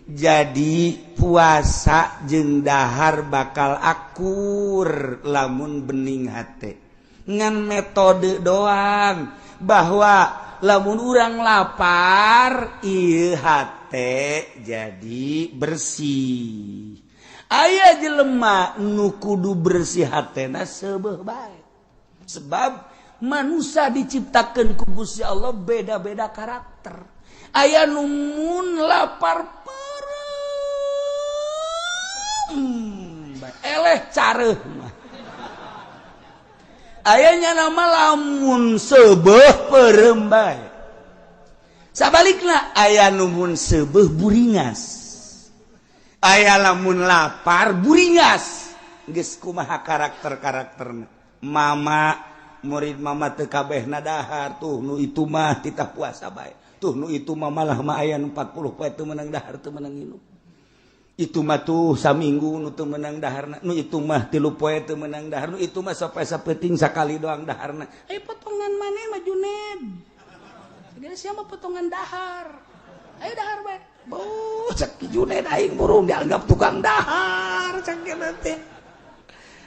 Jadi puasa jeung dahar bakal akur lamun bening hate. Ngan metode doang bahwa lamun urang lapar ieu hate jadi bersih. Aya jelema nu kudu bersih hatena seubeuh bae. Sebab manusia diciptakeun ku Gusti Allah beda-beda karakter. Aya nu mun lapar peureum bae eleh careuh mah. Ayahnya nama lamun seubeuh peureum bae. Sabalikna aya nu mun seubeuh buringas. Aya lamun lapar buringas. Geus kumaha karakter-karakterna. Mama murid mama teu kabehna dahar tuh nu itu mah titah puasa bae. Tuh nu itu mah malah mah aya nu 40 poe teu meunang dahar teu meunang nginum. Itu mah tuh saminggu nu teu meunang daharna, nu itu mah 3 poe teu meunang dahar, nu itu mah sampai sapeting sakali doang daharna. Ayo potongan maneh mah Juned. Segala sia mah potongan dahar. Ayo dahar bae. Beuh, cek Juned aing burung dianggap tukang dahar cek teh.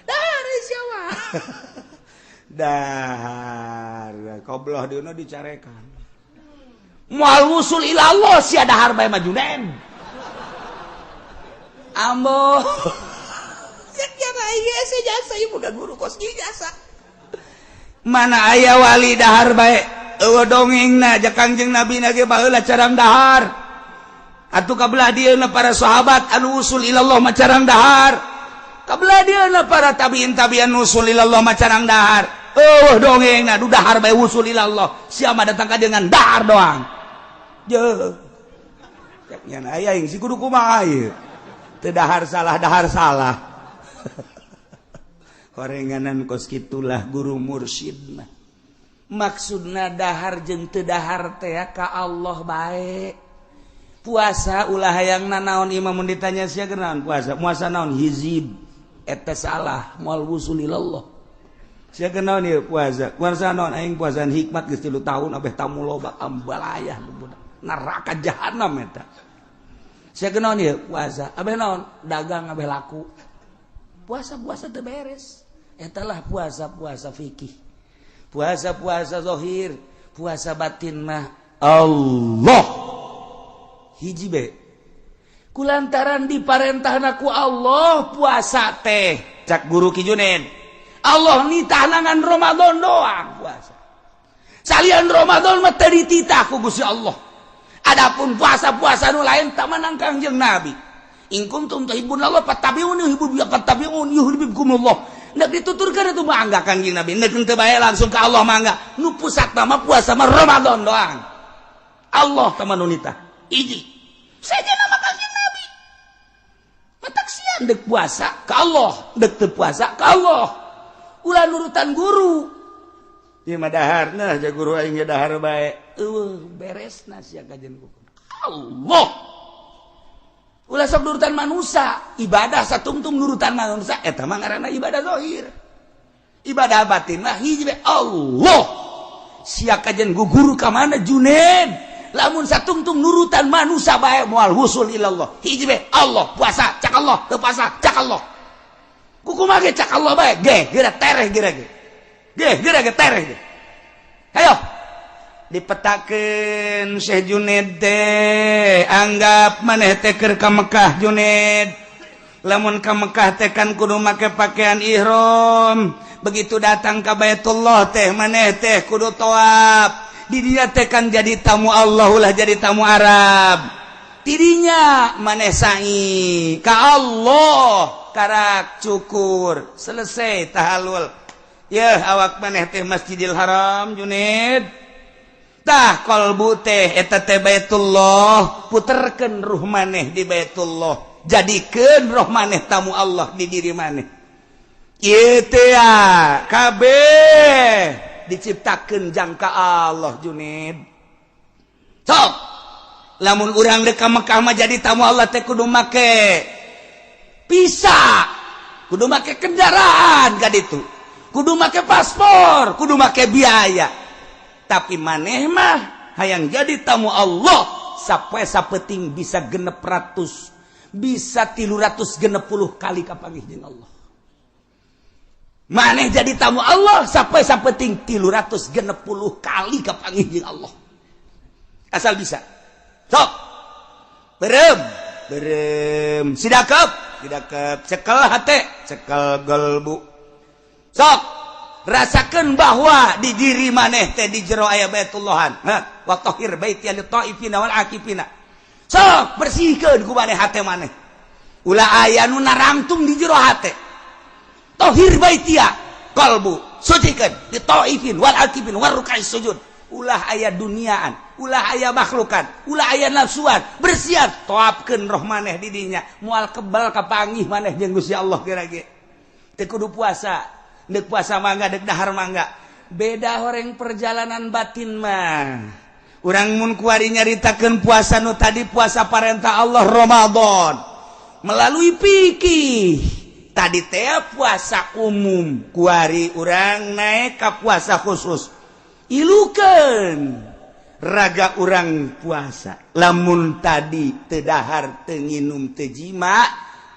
Dahar sia mah. Dahar kobloh dieuna dicarekan. Moal wusul ilallah sia dahar bae mah Juned. Ambo. Jasa ieu boga guru kos kieu jasa. Mana aya wali dahar bae eueuh dongengna ja Kangjeng Nabi na ge baheula carang dahar. Atuh kabelah dieuna para sahabat anu usul ilallah mah carang dahar. Kabelah dieuna para tabiin tabian usul ilallah mah carang dahar. Oh, dongeng na dahar bae wusul ilallah. Siapa datang ka dengan dahar doang. Je. Cek nya aya aing si kudu kumaha ieu. Teu dahar salah, dahar salah. Horenganan kos kitulah guru mursyid mah. Maksudna dahar jeung teu dahar teh ka Allah bae. Puasa ulah hayang nanaon imam mun ditanya sia kenaon puasa, puasa naon hizib, eta salah, moal wusul ilallah. Sia kenaon ieu puasa, puasa naon aing puasaan hikmat geus 3 tahun abeh tamu loba ambalayah budak neraka jahanam eta. Sia kenaon ieu puasa, abeh naon dagang abeh laku. Puasa-puasa teu beres. Eta lah puasa-puasa fikih. Puasa-puasa zahir, puasa batin mah Allah. Hiji be kulantaran diparentahna ku Allah puasa teh, cak guru Ki Junaid, Allah nitahna ngan Ramadan doang puasa, salian Ramadan mah teu dititah ku Gusti Allah. Adapun puasa-puasa nu lain tak menang Kangjeng Nabi, in kuntum tuhibbunallah fattabi'uni fattabi'un yuhibbukumullah. Nek dituturkeun itu mangga Kangjeng Nabi, nek teu bae langsung ke Allah mangga. Nu pusat mah puasa mah Ramadan doang, Allah teman nitah. Hiji saja nama Kangjeng Nabi matak sian dek puasa ke Allah, dek teu puasa ke Allah, ulah nurutan guru. Ieu mah dahar, nah ja guru aing ge dahar bae, eueuh beresna sia kajian ku Allah. Ulah sok nurutan manusia, ibadah satungtung nurutan manusia eta mah ngaranna ibadah zahir. Ibadah batin mah hiji bae, Allah. Sia kajian guru ka mana Junaid, lamun satungtung nurutan manusia bae moal wusul ilallah. Hiji bae Allah, puasa cak Allah, teu puasa cak Allah, kumaha ge cak Allah bae ge geura tereh, geura ge ge geura ge tereh ge. Hayo dipetakeun Syekh Junaid teh, anggap maneh teh keur ka Mekah. Junaid, lamun ka Mekah teh kan kudu make pakaian ihram. Begitu datang ka Baitullah teh maneh teh kudu tawaf. Di dia teh kan jadi tamu Allah, ulah jadi tamu Arab. Tidinya maneh sa'i ka Allah, karak cukur, selesai tahalul ya, awak maneh teh Masjidil Haram. Junaid, tah kolbu teh eta teh Baitullah, puterkeun ruh maneh di Baitullah, jadikeun roh maneh tamu Allah di diri maneh. Ieu teh kabeh diciptakan jangka Allah. Junid, sok lamun urang dek ka Mekah mah jadi tamu Allah teh kudu make visa, kudu make kendaraan ka ditu, kudu make paspor, kudu make biaya. Tapi maneh mah hayang jadi tamu Allah sampai sapeting bisa 600, bisa 360 kali kapanggih jeung Allah. Maneh jadi tamu Allah sampai sapeting 360 kali kapanggih jeung Allah, asal bisa. Sok berem berem, sidakep sidakep, cekel hate, cekel gelbu. Sok rasakan bahwa di diri maneh teh di jero aya Baitullahan. Ha wa tahhir baiti lit taifina wal akifina. Sok bersihkeun ku maneh hate maneh, ulah aya nu narangtung di jero hate. Tohir baitia qalbu, sucikan di taifin wal akifin war ruk'is sujud. Ulah aya duniaan, ulah aya makhlukan, ulah aya nafsuan, bersihan, toapkeun roh maneh di dinya, moal kebal kapanggih maneh jeung Gusti Allah. Kira ge teu kudu puasa, deuk puasa mangga, deuk dahar mangga. Beda horeng perjalanan batin mah. Urang mun kuari nyaritakeun puasa nu tadi, puasa parentah Allah Ramadan melalui fikih tadi teh puasa umum, kuari urang naik ka puasa khusus. Ilukeun raga urang puasa, lamun tadi teu dahar, teu nginum, teu jima,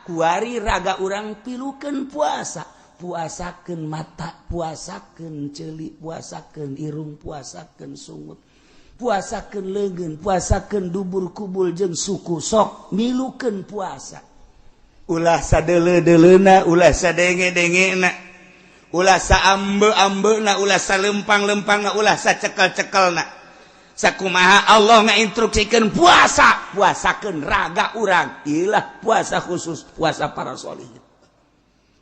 kuari raga urang pilukeun puasa. Puasakeun mata, puasakeun ceuli, puasakeun irung, puasakeun sungut, puasakeun leungeun, puasakeun dubur, kubul jeung suku. Sok milukeun puasa, ulah sadele-delena, ulah sadenge-dengena, ulah saambe-ambena, ulah salempang-lempangna, ulah sacekel-cekelna. Sakumaha Allah ngainstruksikeun puasa, puasakeun raga urang. Ilah puasa khusus, puasa para sholihin.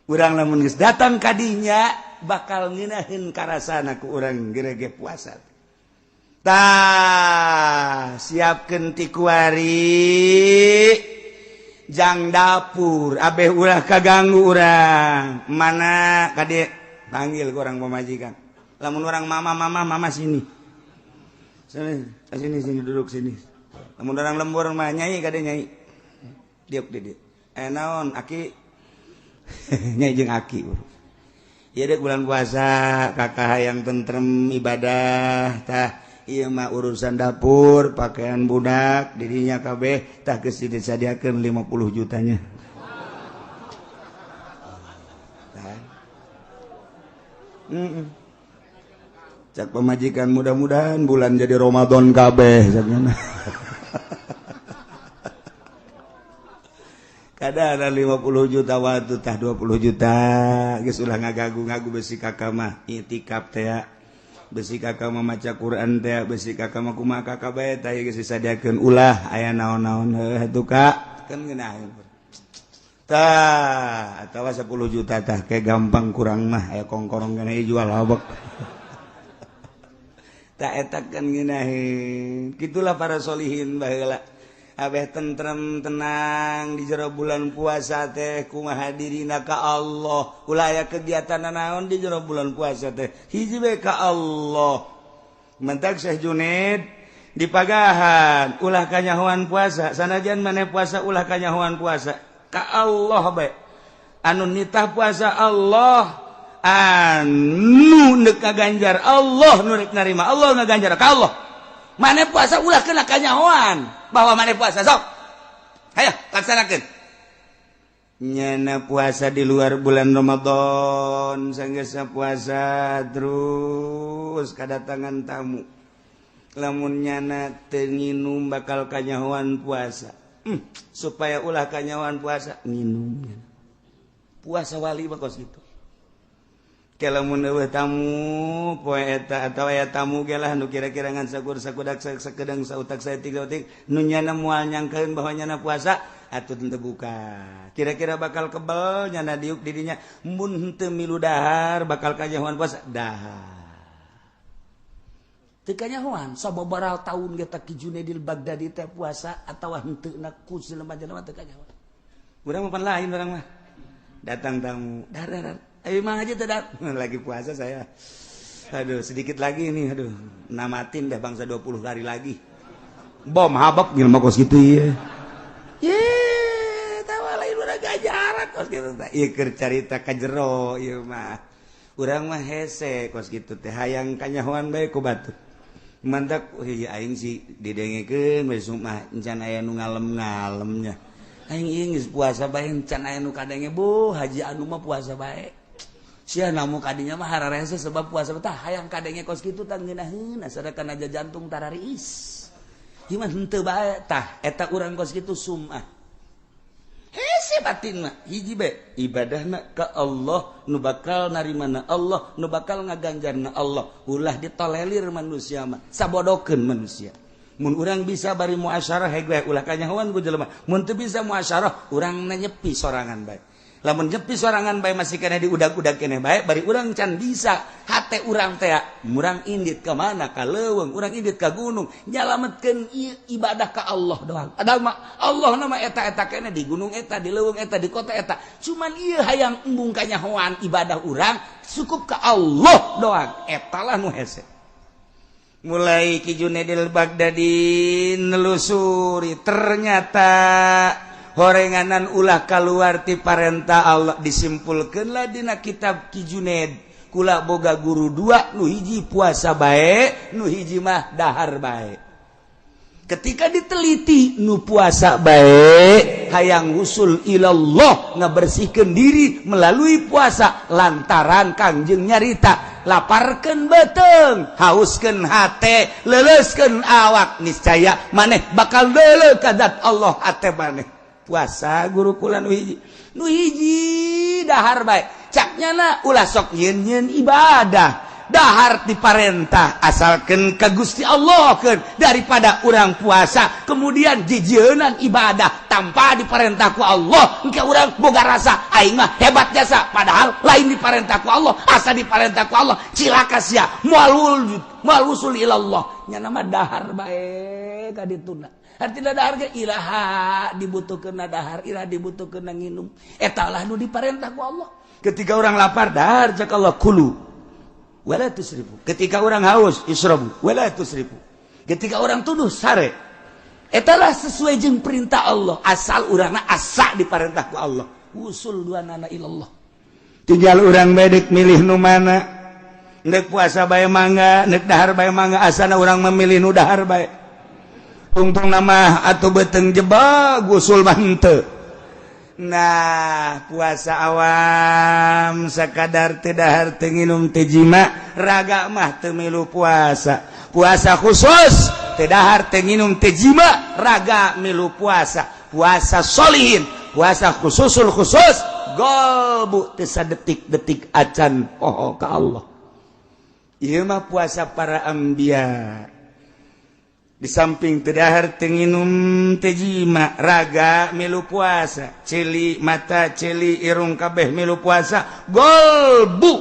Urang lamun geus datang kadinya bakal ngeunaheun karasana ku urang gerege puasa. Tah, siapkeun ti kuari jang dapur abeh ulah kaganggu urang. Mana kade panggil ku urang pamajikan. Lamun urang mama, mama, mama, sini. Sini, sini, sini, duduk sini. Lamun urang lembur mah, nyai, kade nyai. Diuk di dieu. Eh, naon aki? Nyai jeung aki. Ieu dek bulan puasa, kakak hayang tentrem ibadah. Tah, ieu mah urusan dapur, pakaian budak, dirinya kabeh tah geus disadiakeun 50 jutanya. Tah. Cak pemajikan, mudah-mudahan bulan jadi Ramadan kabeh caknya. Kada ada 50 juta waktu tah 20 juta geus ulah ngagagu-ngagu, besi kakak mah itikaf teh, besi kakak mah maca Quran teh, besi kakak mah kumaha kakak bae. Tah, geus disadiakeun, ulah aya naon-naon heuh atuh kak kan ngeunaheun. Tah, atawa 10 juta tah kayak gampang kurang mah aya kongkorong kana jual habek. Tak eta kan ngeunaheun. Gitulah para solihin baheula, abeh tentrem tenang di jero bulan puasa teh. Kumaha dirina ka Allah, ulah aya kegiatan naon di jero bulan puasa teh, hiji bae ka Allah. Mentak Syekh Junaid dipagahan ulah kanyahoan puasa. Sanajan maneh puasa, ulah kanyahoan puasa, ka Allah bae. Anu nitah puasa Allah, anu neuk ngaganjar Allah, nu rek narima Allah, ngaganjar ka Allah. Maneh puasa ulah kena kanyahoan bahwa maneh puasa. Sok hayo laksanakeun. Nyana puasa di luar bulan Ramadan, sanggeusna puasa terus kedatangan tamu, lamun nyana teu nginum bakal kanyahoan puasa. Supaya ulah kanyahoan puasa, nginum. Puasa wali mah kos kitu. Lamun eueuh tamu poe eta atau aya tamu ge lah nu kira-kira ngan sakur sakudak sakedeng sautak saeutik sautik nu nyana moal nyangkeun bahwa nyana puasa atuh teu buka. Kira-kira bakal kebel nyana diuk didinya, mun henteu milu dahar bakal kanyahoan puasa, dahar teu kanyahoan. Sababaraha taun ge Ki Junaidil Baghdadi teh puasa atawa henteu na ku jelema-jelema teu kanyahoan. Urang mah pan lain, urang mah datang tamu, dahar dahar. Ayo mang aja tidak lagi puasa saya. Aduh, sedikit lagi nih, aduh. Namatin dah bangsa 20 hari lagi. Bom habak jelema kos kitu ieu. Ye, tawa lain urang gajaran kos kitu teh. Ieu keur carita ka jero ieu mah. Urang mah hese kos kitu teh, hayang kanyahoan bae ku batur. Mantak ieu aing sih didengekeun we mah encan aya nu ngalem-ngalemnya. Aing ieu geus puasa bae encan aya nu kadenge, bu haji anu mah puasa bae. Sia namu kadinya mah hararese sebab puasa tah hayang kadenge kos kitu tah ngeunaheun asa kana jantung tarariis. Ieu mah henteu bae tah eta urang kos kitu sumah. Hese batin mah hiji bae ibadahna ka Allah, nu bakal narimana Allah, nu bakal ngaganjarna Allah. Ulah ditolelir manusia mah, sabodokeun manusia. Mun urang bisa bari muasyarah heg bae, ulah kanyahoan ku jelema. Mun teu bisa muasyarah, urang nyepi sorangan bae. Lamun nyepi sorangan bae masih kena diudag-udag keneh bae, bari urang can bisa hate urang teh murang indit ka mana, ka leuweung, urang indit ka gunung nyalametkeun ibadah ka Allah doang. Padahal mah Allah nama eta-eta keneh di gunung eta, di leuweung eta, di kota eta. Cuman ieu hayang embung kanyahoan ibadah urang cukup ka Allah doang. Eta lah nu hese. Mulai Ki Junaidil Baghdadi nelusuri, ternyata horenganan ulah keluar ti parentah Allah. Disimpulkanlah dina kitab Ki Junaid, kula boga guru dua, nu hiji puasa bae, nu hiji mah dahar bae. Ketika diteliti, nu puasa bae hayang usul ilallah, ngabersihkeun diri melalui puasa, lantaran Kangjeng nyarita laparkeun beuteung, hauskeun hate, leuleuskeun awak, niscaya maneh bakal deuleu ka zat Allah hate maneh. Puasa guru kula nu hiji, nu hiji dahar bae. Caknya na ulah sok nyeun-nyeun ibadah. Dahar diparentah, asalkan ka Gusti Allah keun, daripada urang puasa kemudian jijieunnan ibadah tanpa diparentah ku Allah. Engke urang boga rasa aing mah hebat jasa, padahal lain diparentah ku Allah. Asa diparentah ku Allah, cilaka sia, moal moal wusul ilallah. Nya nama dahar bae ka dituna. Artinya dahar ge iraha dibutuhkeun dahar, iraha dibutuhkeun nginum, eta lah nu diparentah ku Allah. Ketika orang lapar, dahar, cek Allah, kulu wala tusrifu. Ketika orang haus, isrobu wala tusrifu. Ketika orang tunduh, sare. Etalah sesuai jeung perintah Allah, asal urangna asa diparentah ku Allah, usul dua nana ilallah. Tinggal urang bedek milih nu mana. Nek puasa bae mangga, nek dahar bae mangga, asana urang memilih nu dahar bae. Tungtung nama atau beteng jebak gusul mah henteu. Nah, puasa awam sekadar teu dahar, teu nginum, teu jima, raga mah teu milu puasa. Puasa khusus teu dahar, teu nginum, teu jima, raga milu puasa. Puasa solihin, puasa khususul khusus, golbu teu sadetik-detik acan poho ka Allah. Ieu mah puasa para anbiya. Di samping teu dahar, teu nginum, teu jima, raga milu puasa, ceuli mata, ceuli irung, kabeh milu puasa, golbu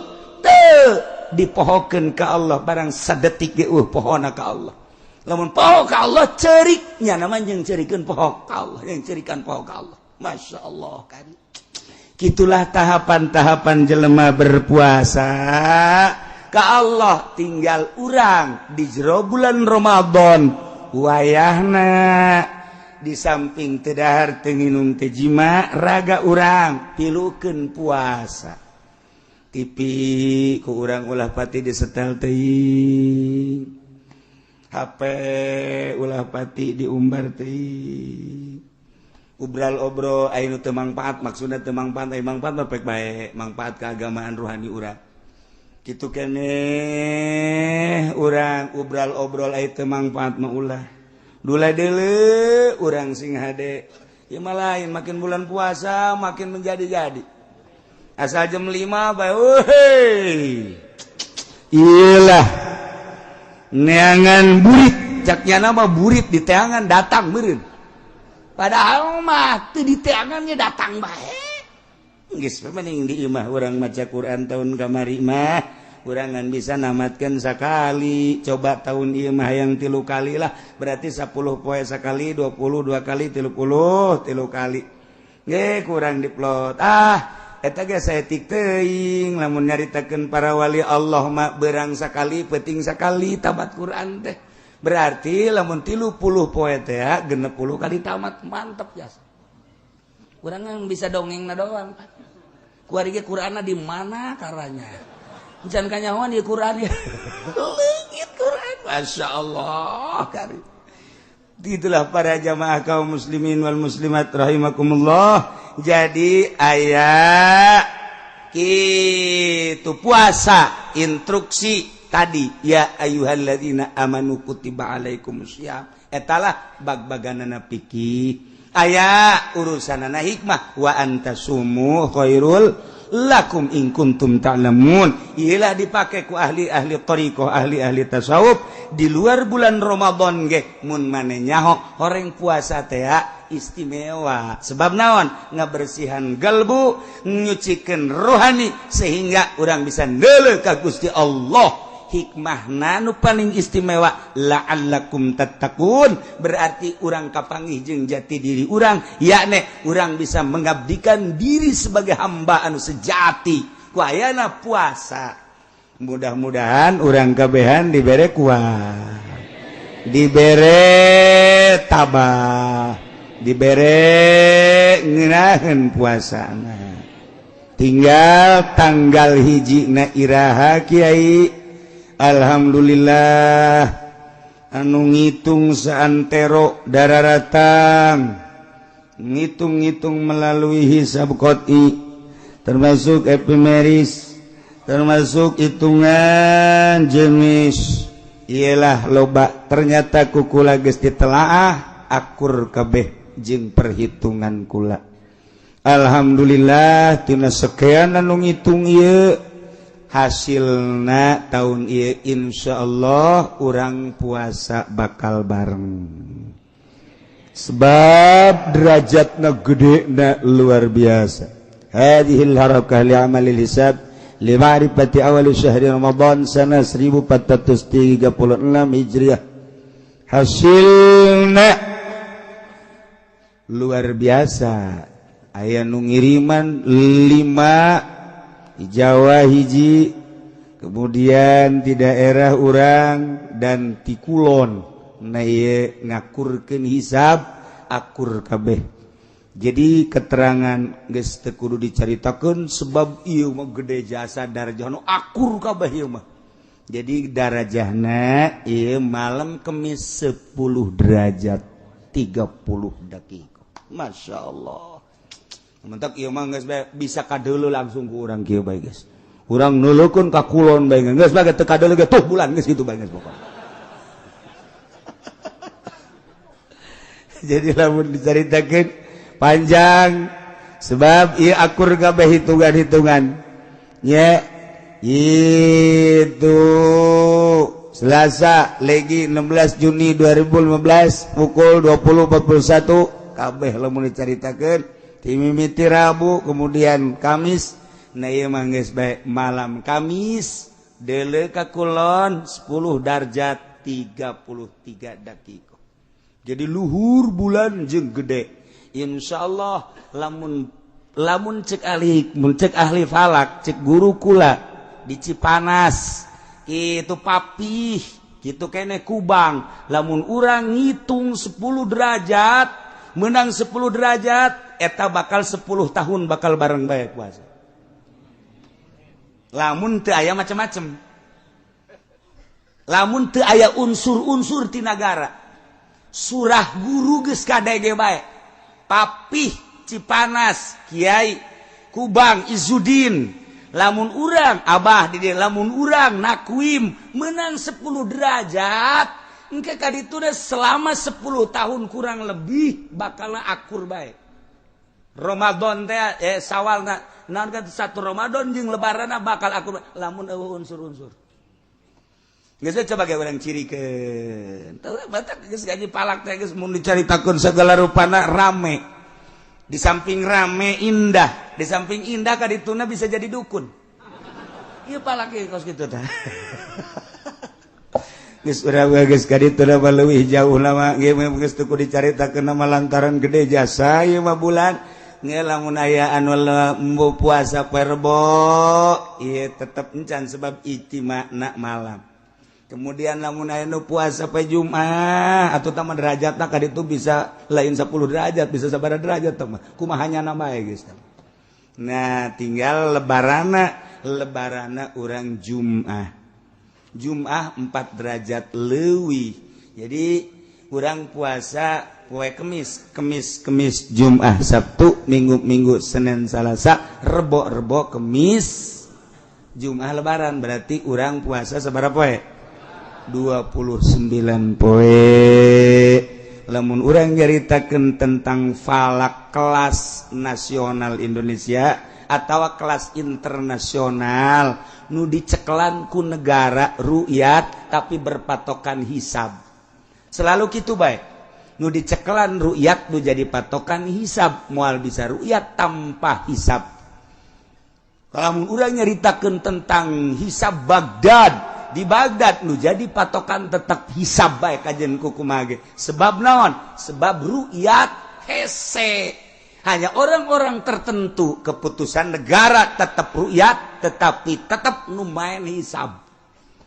teu dipohokeun ka Allah barang sadetik ge pohona ka Allah. Lamun poho ka Allah, cerik nya nama jeung cerikeun poho ka Allah, yang cerikan poho ka Allah. Masya Allah kan. Gitulah tahapan-tahapan jelema berpuasa ka Allah. Tinggal urang di jero bulan Ramadan wayahna, di samping teu dahar, teu nginum, teu jima, raga urang pilukeun puasa. TV ku urang ulah pati disetel teuing, HP ulah pati diumbar teuing, ubral obrol anu teu mangpaat. Maksudna teu mangpaat, aya mangpaat mah pek bae, mangpaat keagamaan ruhani urang kitu keneh. Urang ubral obrol aya teu mangpaat mah ulah dula deuleu. Urang sing hade ieu mah lain, makin bulan puasa makin menjadi-jadi. Asal jam 5 bae, euy, iyalah neangan burit, caknya nama burit di teangan datang meureun, padahal mah teu di teangannya datang bae. Geus mending di imah urang maca Quran. Tahun kamari mah urang ngan bisa namatkan sekali, coba tahun ieu mah yang 3 kali lah, berarti 10 poe sekali, 22 kali, 30 3 kali ge kurang diplot. Ah, eta ge saeutik teuing lamun nyaritakeun para wali Allah mah berang sekali, penting sekali tamat Quran teh. Berarti lamun 30 poe teh 60 kali tamat, mantep jasa. Urang bisa dongeng na doang. Kuari ge Qur'anna di mana karanya? Jangan kanyahoan di Quran ya. Leungit Quran. Masya Allah. Kari. Itulah para jamaah kaum muslimin wal muslimat rahimakumullah. Jadi ayat itu puasa instruksi tadi, ya ayyuhalladzina amanu kutiba alaikumusiyam. Etalah bag-baganana fikih. Aya urusanana hikmah, wa antasumu khairul lakum in kuntum ta'lamun. Iyalah dipakai ku ahli-ahli thariqah, ahli-ahli tasawuf di luar bulan Ramadan ge. Mun mane nyaho horeng puasa teh istimewa, sebab naon? Ngabersihan galbu, nyucikeun rohani, sehingga urang bisa neuleuh ka Gusti Allah. Hikmah nu paling istimewa, la'allakum tattaqun, berarti urang kapanggih jeung jati diri urang, yakni urang bisa mengabdikan diri sebagai hamba anu sejati ku ayana puasa. Mudah-mudahan urang kabehan dibere kuat, dibere tabah, dibere ngeunaheun puasana. Tinggal tanggal 1 na iraha, Kiai? Alhamdulillah, anu ngitung saantero dararatang, ngitung-ngitung melalui hisab qot'i, termasuk epimeris, termasuk hitungan jenis, ialah loba. Ternyata ku kula geus ditelaah, akur kabeh jeung perhitungan kula. Alhamdulillah, tina sekian anu ngitung ieu. Hasilna tahun ieu insyaallah urang puasa bakal bareng. Sebab derajatna gede na luar biasa. Hadhil harakah li amalil hisab li ma'rifati awal syahri Ramadan sana 1436 Hijriah. Hasilna luar biasa. Aya nu ngiriman 5 di Jawa hiji, kemudian di daerah urang dan ti kulon. Nah ieu ngakurkeun hisab akur kabeh. Jadi keterangan geus teu kudu dicaritakeun sebab ieu mah gede jasa darajah nu akur kabeh ieu mah. Jadi darajahna ieu malam Kemis 10 derajat 30 detik. Masya Allah. Mentak ieu mah geus bisa kadeuleu langsung ku urang kieu bae geus. Urang nulukeun ka kulon bae geus bae teu kadeuleu ge tuh bulan geus kitu bae geus pokona. Jadi lamun dicaritakeun panjang sebab ieu akur kabeh hitungan-hitungan. Nya itu Selasa legi 16 Juni 2015 pukul 20.41 kabeh lamun dicaritakeun timimiti Rabu kemudian Kamis. Nah ieu mah geus bae malam Kamis deuleu ka kulon 10 derajat 33 detik. Jadi luhur bulan jeung gede. Insyaallah lamun lamun cek ahli mun cek ahli falak cek guru kula di Cipanas itu papih gitu kene Kubang lamun urang ngitung 10 derajat menang 10 derajat eta bakal 10 tahun bakal bareng bae puasa. Lamun teu aya macam-macam. Lamun teu aya unsur-unsur ti nagara. Surah guru geus kadege bae. Papih Cipanas Kiai Kubang Izudin lamun urang abah di dieu lamun urang nakuim menang 10 derajat engke ka ditu selama 10 tahun kurang lebih bakal akur bae. Ramadan teh sawalna naon kan satu Ramadan jeung lebaranna bakal akur lamun eueuh unsur-unsur. Geus coba ge urang cirikeun. Teu batak geus gaji palak teh geus mun dicaritakeun segala rupana rame. Di samping rame indah, di samping indah ka dituna bisa jadi dukun. Ieu palak ieu kos kitu tah. Geus urang geus ka dituna mah leuwih jauh lama ge geus teu kudu dicaritakeun mah lantaran gede jasa ieu mah bulan. Nge lamun aya anu embo puasa poe Rebo ieu tetep encan sebab ijtima'na malam. Kemudian lamun aya nu puasa poe Jumat atuh tah mah derajatna ka ditu bisa lain 10 derajat bisa sabaraha derajat tah mah kumaha nyana bae geus. Nah tinggal lebarana urang Jumat. Jumat 4 derajat leuwih. Jadi urang puasa poe Kemis, Kemis, Kemis, Jumat, Sabtu, Minggu, Minggu, Senin, Salasa, Rebo, Rebo, Kemis, Jumat lebaran. Berarti urang puasa sabaraha poe? 29 poe. Lamun urang nyaritakeun tentang falak kelas nasional Indonesia atau kelas internasional nu dicekelan ku negara ru'yat tapi berpatokan hisab. Selalu kitu bae. Nu dicekelan ru'yat nu jadi patokan hisab, moal bisa ru'yat tanpa hisab. Lamun urang nyaritakeun tentang hisab Baghdad, di Baghdad nu jadi patokan tetap hisab bae kajen kukumaha ge. Sebab naon? Sebab ru'yat hese. Hanya orang-orang tertentu keputusan negara tetap ru'yat tetapi tetap nu main hisab.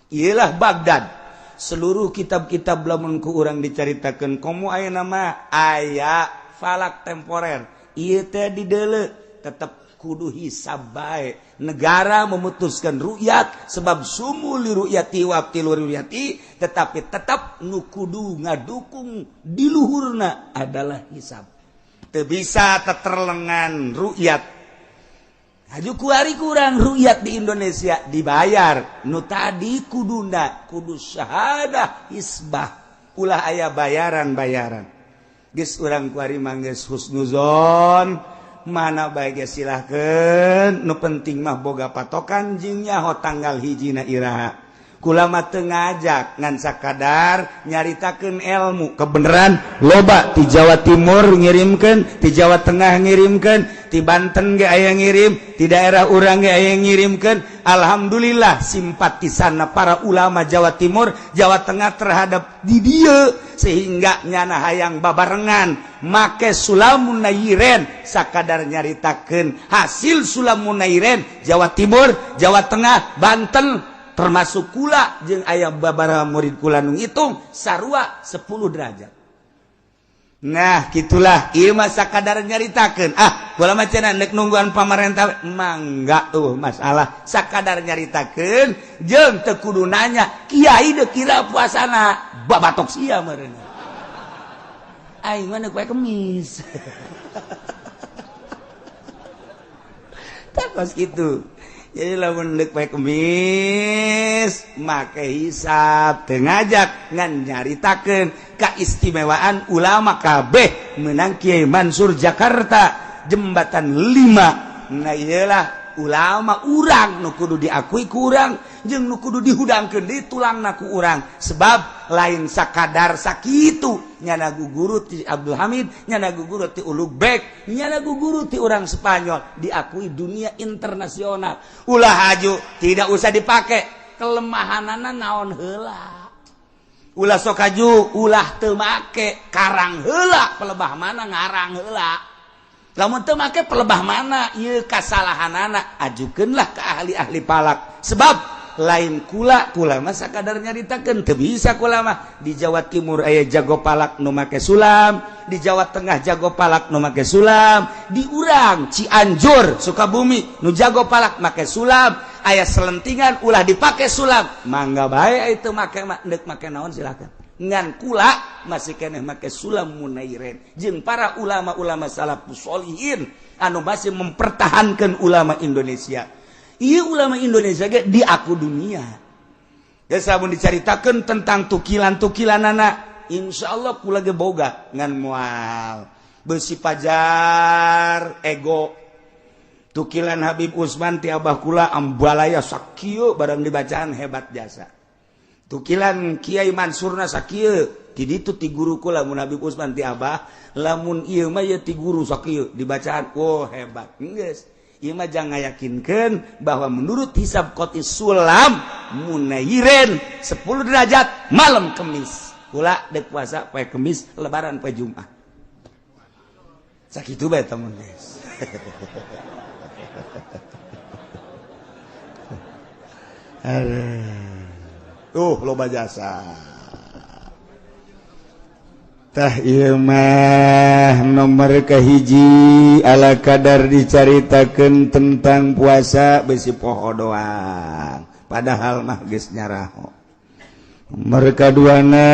Iyalah Baghdad. Seluruh kitab-kitab lamun ku urang dicaritakeun komo aya nama aya falak temporer. Ieu teh dideuleu tetep kudu hisab bae. Negara memutuskan ru'yat sebab sumu li ru'yati wa abtilu ru'yati, tetapi tetap nu kudu ngadukung di luhurna adalah hisab. Teu bisa teterlengan ru'yat. Haju kuari kurang ru'yat di Indonesia dibayar. Nu tadi kuduna kudu syahadah hisbah. Ulah aya bayaran-bayaran. Geus urang kuari mah geus husnuzon. Mana bae ge silahkeun, nu penting mah boga patokan jeung nyaho tanggal hijina iraha. Kula mah teu ngajak ngan sakadar nyaritakeun ilmu kebenaran. Loba ti Jawa Timur ngirimkeun, ti Jawa Tengah ngirimkeun, ti Banten ge aya ngirim, ti daerah urang ge aya ngirimkeun. Alhamdulillah simpatisanna para ulama Jawa Timur, Jawa Tengah terhadap di dieu sehingga nyana hayang babarengan make Sulamun Nairen. Sakadar nyaritakeun hasil Sulamun Nairen Jawa Timur, Jawa Tengah, Banten, termasuk kula jeung aya babaraha murid kula nu ngitung sarua 10 derajat. Nah, gitulah ieu mah sakadar nyaritakeun. Ah, kula mah cenah nek nungguan pamarentah mangga eueuh masalah, sakadar nyaritakeun jeung teu kudu nanya kiai deuk kira puasana babatok sia meureun. Aing mah neuk poe Kemis. Tah kos kitu. Jadi lamun deuk poe Kemis make hisab teu ngajak ngan nyaritakeun kaistimewaan ulama kabeh menang Kiai Mansur Jakarta Jembatan 5. Nah iyalah ulama urang nu kudu diakui ku urang jeung nu kudu dihudangkeun di tulangna ku urang, sebab lain sakadar sakitu nyana guru ti Abdul Hamid, nyana guru ti Ulugbek, nyana guru ti urang Spanyol diakui dunia internasional. Ulah haju tidak usah dipake kelemahanana naon heula, ulah sok haju ulah teu make karang heula pelebah mana ngarang heula. Lamun teu make pelebah mana ieu kasalahanana ajukeunlah ke ahli-ahli palak, sebab lain kula kula mah sakadar nyaritakeun teu bisa kula mah. Di Jawa Timur aya jago palak nu make sulam, di Jawa Tengah jago palak nu make sulam, di urang Cianjur Sukabumi nu jago palak make sulam. Aya selentingan ulah dipake sulam mangga bae itu make mah deuk make naon silakan. Ngan kula masih keneh make sulam munairen jeung para ulama-ulama salafus sholihin anu masih mempertahankan ulama Indonesia. Ieu ulama Indonesia ge diaku dunia. Geus lamun dicaritakeun tentang tukilan-tukilanana insyaallah kula ge boga ngan moal beusi pajar ego. Tukilan Habib Usman ti abah kula ambalaya sakieu barang dibacaan hebat jasa. Tukilan Kiai Mansurna sakieu ti ditu ti guru kula mun Habib Usman ti abah, lamun ieu mah ieu ti guru sakieu dibacaan oh hebat. Geus ieu mah jangan ngayakinkeun bahwa menurut hisab qoti sulam munairen 10 derajat malam Kemis. Kula dek puasa poe Kemis, lebaran poe Jumat. Sakitu bae temun geus. Tuh loba jasa. Tah ieu mah nomor kahiji ala kadar dicaritakeun tentang puasa besi poho doang, padahal mah geus nyaraho. Nomor kaduana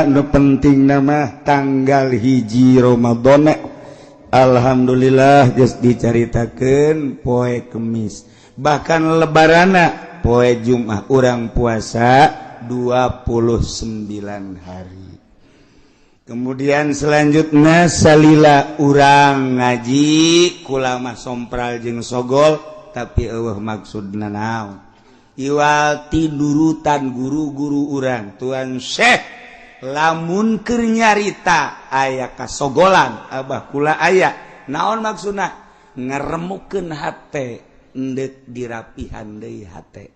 nu penting mah tanggal 1 Ramadan. Alhamdulillah geus dicaritakeun poe Kemis, bahkan lebarana poe Jumat urang puasa 29 hari. Kemudian selanjutnya salila urang ngaji kula mah sompral jeung sogol tapi eueuh maksudna naon. Iwal tinurutan guru-guru urang Tuan Syekh lamun keur nyarita aya kasogolan abah kula aya naon maksudna ngeremukeun hate endek dirapihan deui hate.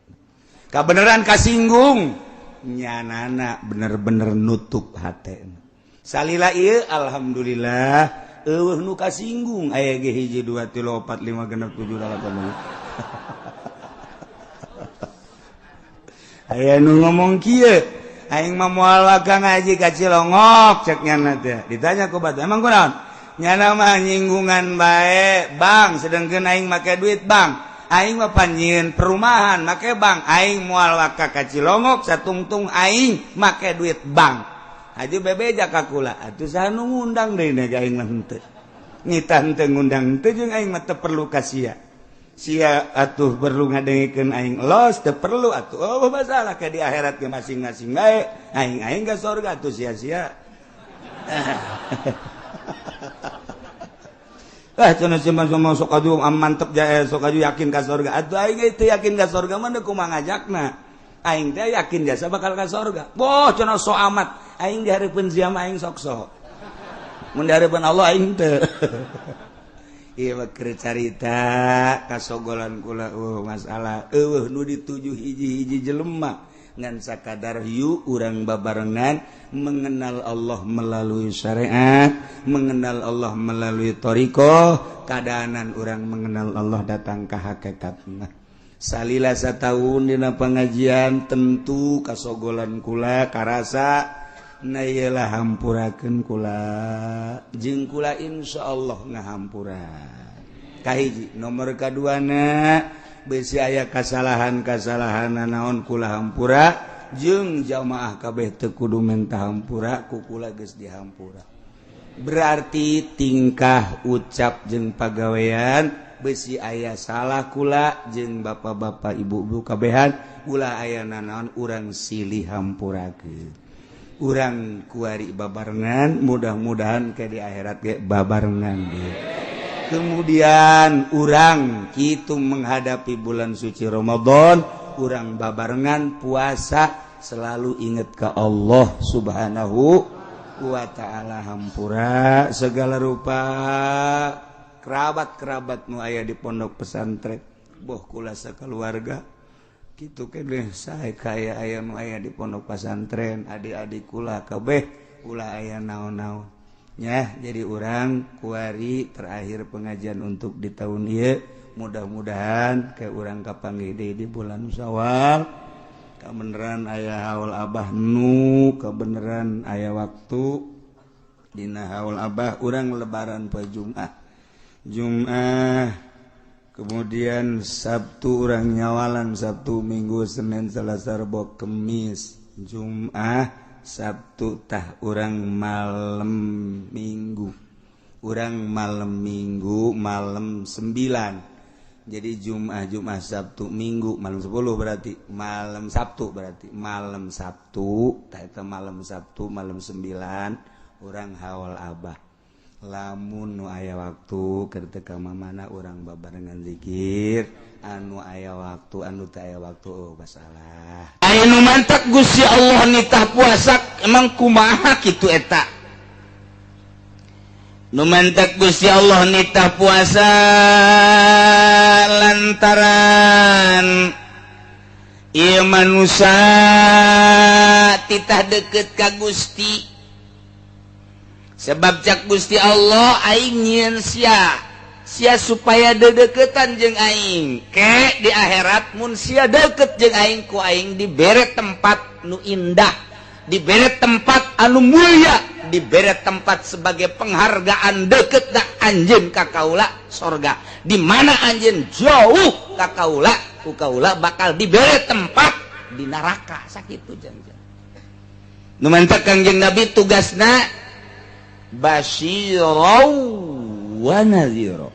Kabeneran kasinggung nyanana bener-bener nutup hate. Salila ieu alhamdulillah eueuh nu kasinggung aya ge 1 2 3 4 5 6 7 8. Aya nu ngomong kieu aing mah moal waka ngaji ka Cilongok cek nyana teh. Ditanya ku batur emang kunaon? Nyana mah nyinggungan bae bang, sedengkeun aing make duit bang. Aing mah panjieun perumahan make bank, aing moal waka ka Cilongok satungtung aing make duit bank. Haji bebeja ka kula atuh saha nu ngundang deui na aing mah henteu. Nitah henteu ngundang henteu jeung aing mah teu perlu ka sia. Sia atuh perlu ngadengikeun aing los teu perlu atuh. Oh masalah ka di akhirat ge masing-masing bae. Aing-aing ka sorga atuh sia-sia. Ah, cenah sia mah sok aju mantep jae, sok aju yakin ka sorga. Atuh aing ge teu yakin ka sorga mah kumaha ngajakna? Aing teh yakin jasa bakal ka sorga. Boh, cenah sok amat. Aing di hareupeun sia mah aing sok-sok. Mun di hareupeun Allah aing teu. Ieu mah keur carita kasogolan kula, masalah eueuh nu dituju hiji-hiji jelema, ngan sakadar yuk urang babarengan mengenal Allah melalui syariat, mengenal Allah melalui thoriqoh. Keadaanan urang mengenal Allah datang ke hakikat. Nah, salila satahun dina pengajian tentu kasogolan kula karasa. Nah, iyalah, hampurakeun kula jeung kula insyaallah ngahampura. Kahiji, nomor kaduana, besi aya kasalahan-kasalahan naon kula hampura, jeung jamaah kabeh teu kudu menta hampura, ku kula geus dihampura. Berarti tingkah ucap jeung pagawean besi aya salah kula jeung bapak-bapak, ibu-ibu kabehan, ulah aya nanaon, urang silih hampurakeun. Urang kuari babarengan, mudah-mudahan ke di akhirat ge babarengan ge. Kemudian urang kitu menghadapi bulan suci Ramadan, urang babarengan puasa, selalu ingat ke Allah Subhanahu wa Ta'ala. Hampura segala rupa kerabat-kerabat nu aya di pondok pesantren, boh kula sakeluarga kitu keneh sae kaya aya nu aya di pondok pesantren, adik-adik kula kabeh, ulah aya naon-naon ya. Jadi urang kuari terakhir pengajian untuk di tahun ieu, mudah-mudahan ke urang kapanggih deui di bulan Syawal. Kebenaran aya haul Abah, nu kebenaran aya waktu dina haul Abah. Urang lebaran poe Jumat, Jumat kemudian Sabtu urang nyawalan, Sabtu, Minggu, Senin, Selasa, Rebo, Kemis, Jumat, Sabtu. Tah, urang malam Minggu, urang malam Minggu malam 9. Jadi Jumat, Jumat, Sabtu, Minggu malam 10, berarti malam Sabtu, berarti malam Sabtu. Tah, eta malam Sabtu malam 9 urang haul Abah. Lamun nu aya waktu keur teu ka mana, urang babarengan zikir anu aya waktu. Anu teu aya waktu, oh, masalah. Aya nu mantak Gusti Allah nitah puasa emang kumaha kitu? Eta nu mantak Gusti Allah nitah puasa lantaran ieu manusia titah deket ka Gusti, sebab cak Gusti Allah, aing nyieun sia sia supaya dedeketan jeung aing. Ke di akhirat mun sia deket jeung aing, ku aing dibere tempat nu indah, dibere tempat anu mulia, dibere tempat sebagai penghargaan deket dak anjeun ka kaula, sorga. Di mana anjeun jauh ka kaula, ku kaula bakal dibere tempat di neraka. Sakitu jangan. Nu mantak Kangjeng Nabi tugasna basyirau wa nadhira.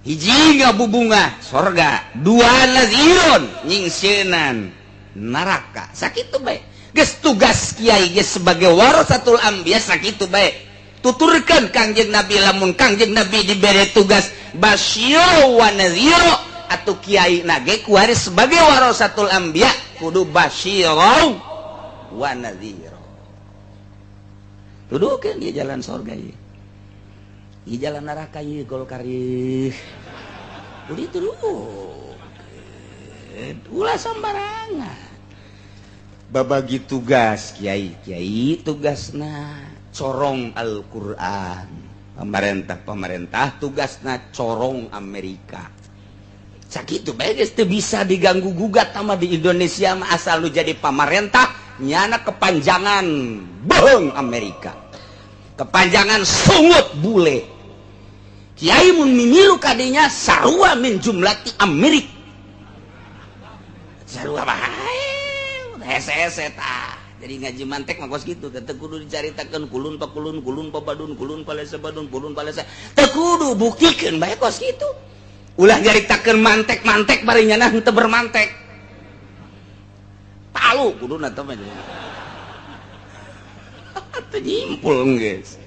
Hiji, ngabubungah sorga. Dua, nadhiron, nyingsieunan neraka. Sakitu bae geus tugas kiai geus sebagai warasatul anbiya. Sakitu bae tuturkeun Kangjeng Nabi. Lamun Kangjeng Nabi dibere tugas basyiro wa nadhiro, atau kiai nage kuari sebagai warasatul anbiya kudu basyiro wa nadhiro. Tuduhkeun dia jalan sorga ieu, ieu jalan neraka ieu, Golkar ieu. Udah itu ulah sembarangan babagi tugas. Kiai kiai tugasna corong Al-Quran, pemerintah pemerintah tugasna corong Amerika. Sakitu bae geus, teu bisa diganggu gugat sama di Indonesia mah. Asal lu jadi pamarentah, nyana kepanjangan bohong Amerika, kepanjangan sungut bule. Kiai mun mimilu kadinya sarua min jumlati Amerika, sarua bae hese-hese. Tah, jadi ngaji mantek mah kos kitu, teu kudu dicaritakeun kulun pa kulun, kulun pa badun, kulun palesa badun, kulun palesa, teu kudu, buktikeun bae kos kitu. Ulah nyaritakeun mantek-mantek bari nyana henteu bermantek. Palu kuduna teh mah teu nyimpul geus.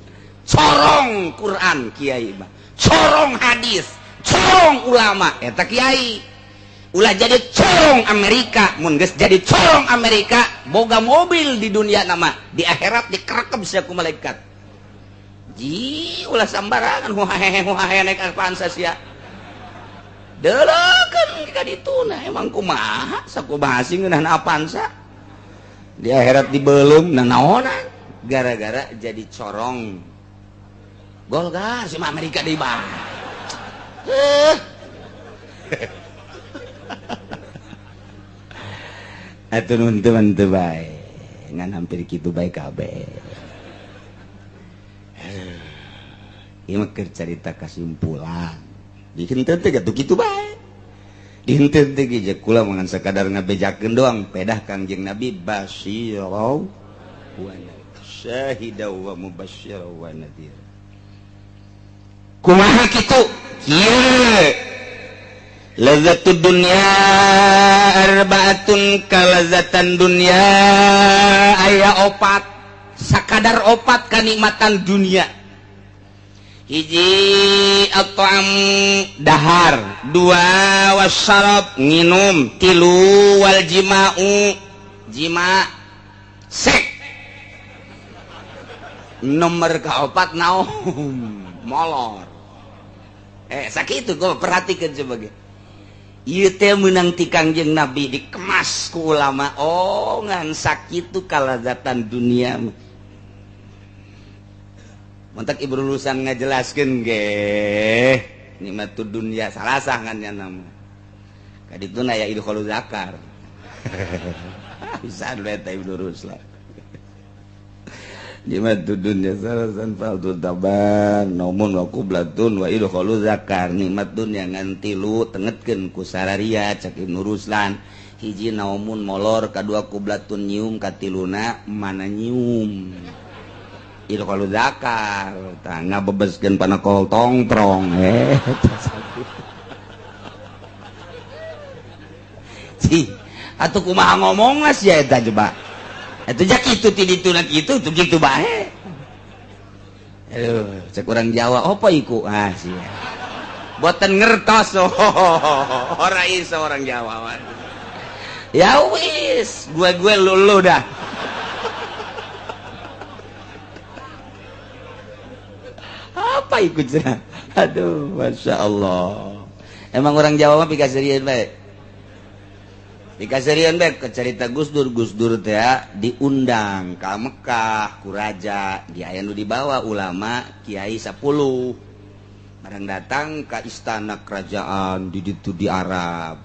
Corong Quran kiai mah, corong hadis, corong ulama eta kiai. Ulah jadi corong Amerika, mun geus jadi corong Amerika boga mobil di dunia nama, di akhirat dikerekep sia ku malaikat. Ji ulah sambarangan huhahe huhahe naik Avanza sia. Deuleukeun ka dituna emang kumaha sakumaha sih ngeunah Avanza. Di akhirat dibelum nanaonan gara-gara jadi corong Golkar sama Amerika di bang. Atuh nun teman teu bae ngan hampir kitu bae kabeh. Ieu mah keur carita kasimpulan. Dihenteu teh kitu kitu bae. Dihenteu teh ge kula mah ngan sakadar ngabejakeun doang pedah Kangjeng Nabi basyirau wa syahida wa mubasysyira wa nadhir. Kumaha kitu? Kieu. Lazzatud dunya arbaatun kalazatan dunya aya opat, sakadar opat kanikmatan dunia. Hiji at-ta'am dahar, dua wasyarab nginum, tilu wal jima'u jima sek. Nomor kaopat naum molor. Sakitu gua perhatikan sebagai ieu teh meunang ti Kangjeng Nabi dikemas ku ulama. Oh ngan sakitu kalazatan dunia mah. Mantak ibu lulusan ngajelaskeun ge nikmatud dunya salah ngan nya nama. Kadituna ya idkhulul zakar. Bisa eta Ibnu Ruslan. Nikmatud dunya salasan faldul taban naumun wa qublatun wa idkhulul zakar. Nikmat dunya ngan tilu tengetkeun ku sararia cak Ibnu Ruslan. Hiji naumun molor, kadua qublatun nyium, katiluna mana nyium. Idkhulul zakar tah ngabebeskeun panakol tongtrong. Cih, atuh kumaha ngomongna sia eta coba. Atuh jak kitu ti dituna kitu tuh kitu bae. Aduh, cek urang Jawa apa iku? Ah sia. Boten ngertos. Ora iso orang Jawa. Ya wis, gue lu dah. Apa ikut cenah? Aduh, Masya Allah. Emang orang Jawa mah pikaserian bae. Pikaserian bae ke cerita Gus Dur, Gus Dur teh diundang ka Mekah ku raja, di aya nu dibawa ulama kiai 10. Barang datang ka istana kerajaan di ditu di Arab.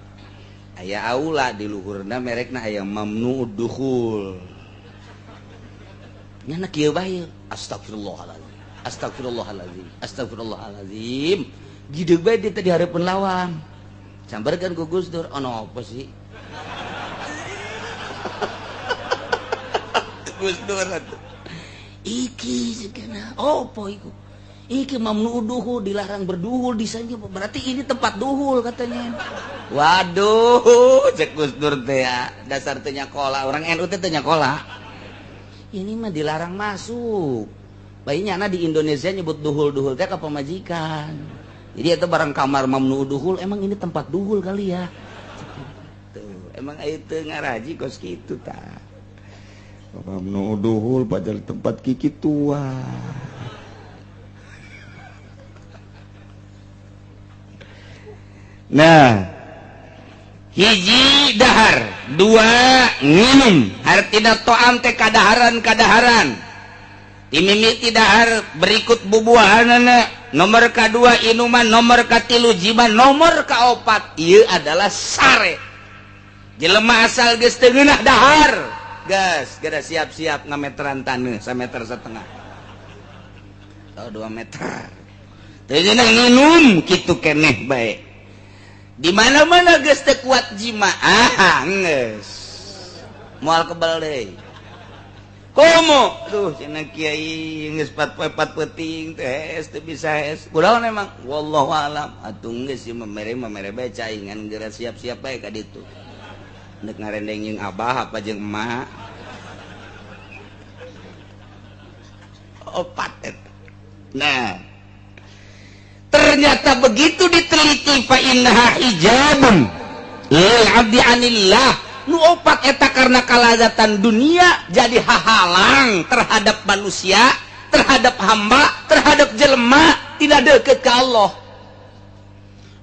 Aya aula di luhurna merekna aya mamnu dukhul. Nya kieu bae. Astagfirullahalazim. Astagfirullahalazim. Astagfirullahalazim. Gideg bae dia tadi hareupeun lawang. Sambarkeun ku Gus Dur, ono apa sih? Gus Dur atuh. Iki segana opo iku? Iki mamnu duhul, dilarang berduhul di sana. Berarti ini tempat duhul katanya. Waduh, cek Gus Dur teh ya, dasar teu nyakola, orang NU teh teu nyakola. Ini mah dilarang masuk. Bayinya na di Indonesia nyebut duhul-duhul teh ka pamajikan. Jadi itu barang kamar mamnu duhul, emang ini tempat duhul kali ya. Tuh, emang itu ngaraji kos kitu tah. Mamnu duhul padahal tempat kiki tua. Nah, hiji dahar, dua nginum, hartina to'am teh kadaharan-kadaharan. Dimimiti dahar berikut bubuahanana, nomor kedua inuman, nomor katilu jima, nomor kaopat ieu adalah sare. Jelema asal geus teu ngeunah dahar, geus geura siap-siap ngameteran taneuh sameter setengah atau 2 meter. Teu ngeunah nginum kitu keneh bae. Di mana-mana geus teu kuat jima, ah geus moal kebal deui. Komo duh cenah kiai geus 4 poe 4 peuting teh teu bisa es. Kunaon emang wallahu alam atuh geus ieu mamere bae caingan geura siap-siap bae ka ditu. Nek ngarendeng jeung abah apa jeung emak. Opat eta. Nah, ternyata begitu diteliti, fa innaha hijabun lil abdi anillah. Nu opat eta karena kalazatan dunia jadi hahalang terhadap manusia, terhadap hamba, terhadap jelema tidak deket ke Allah.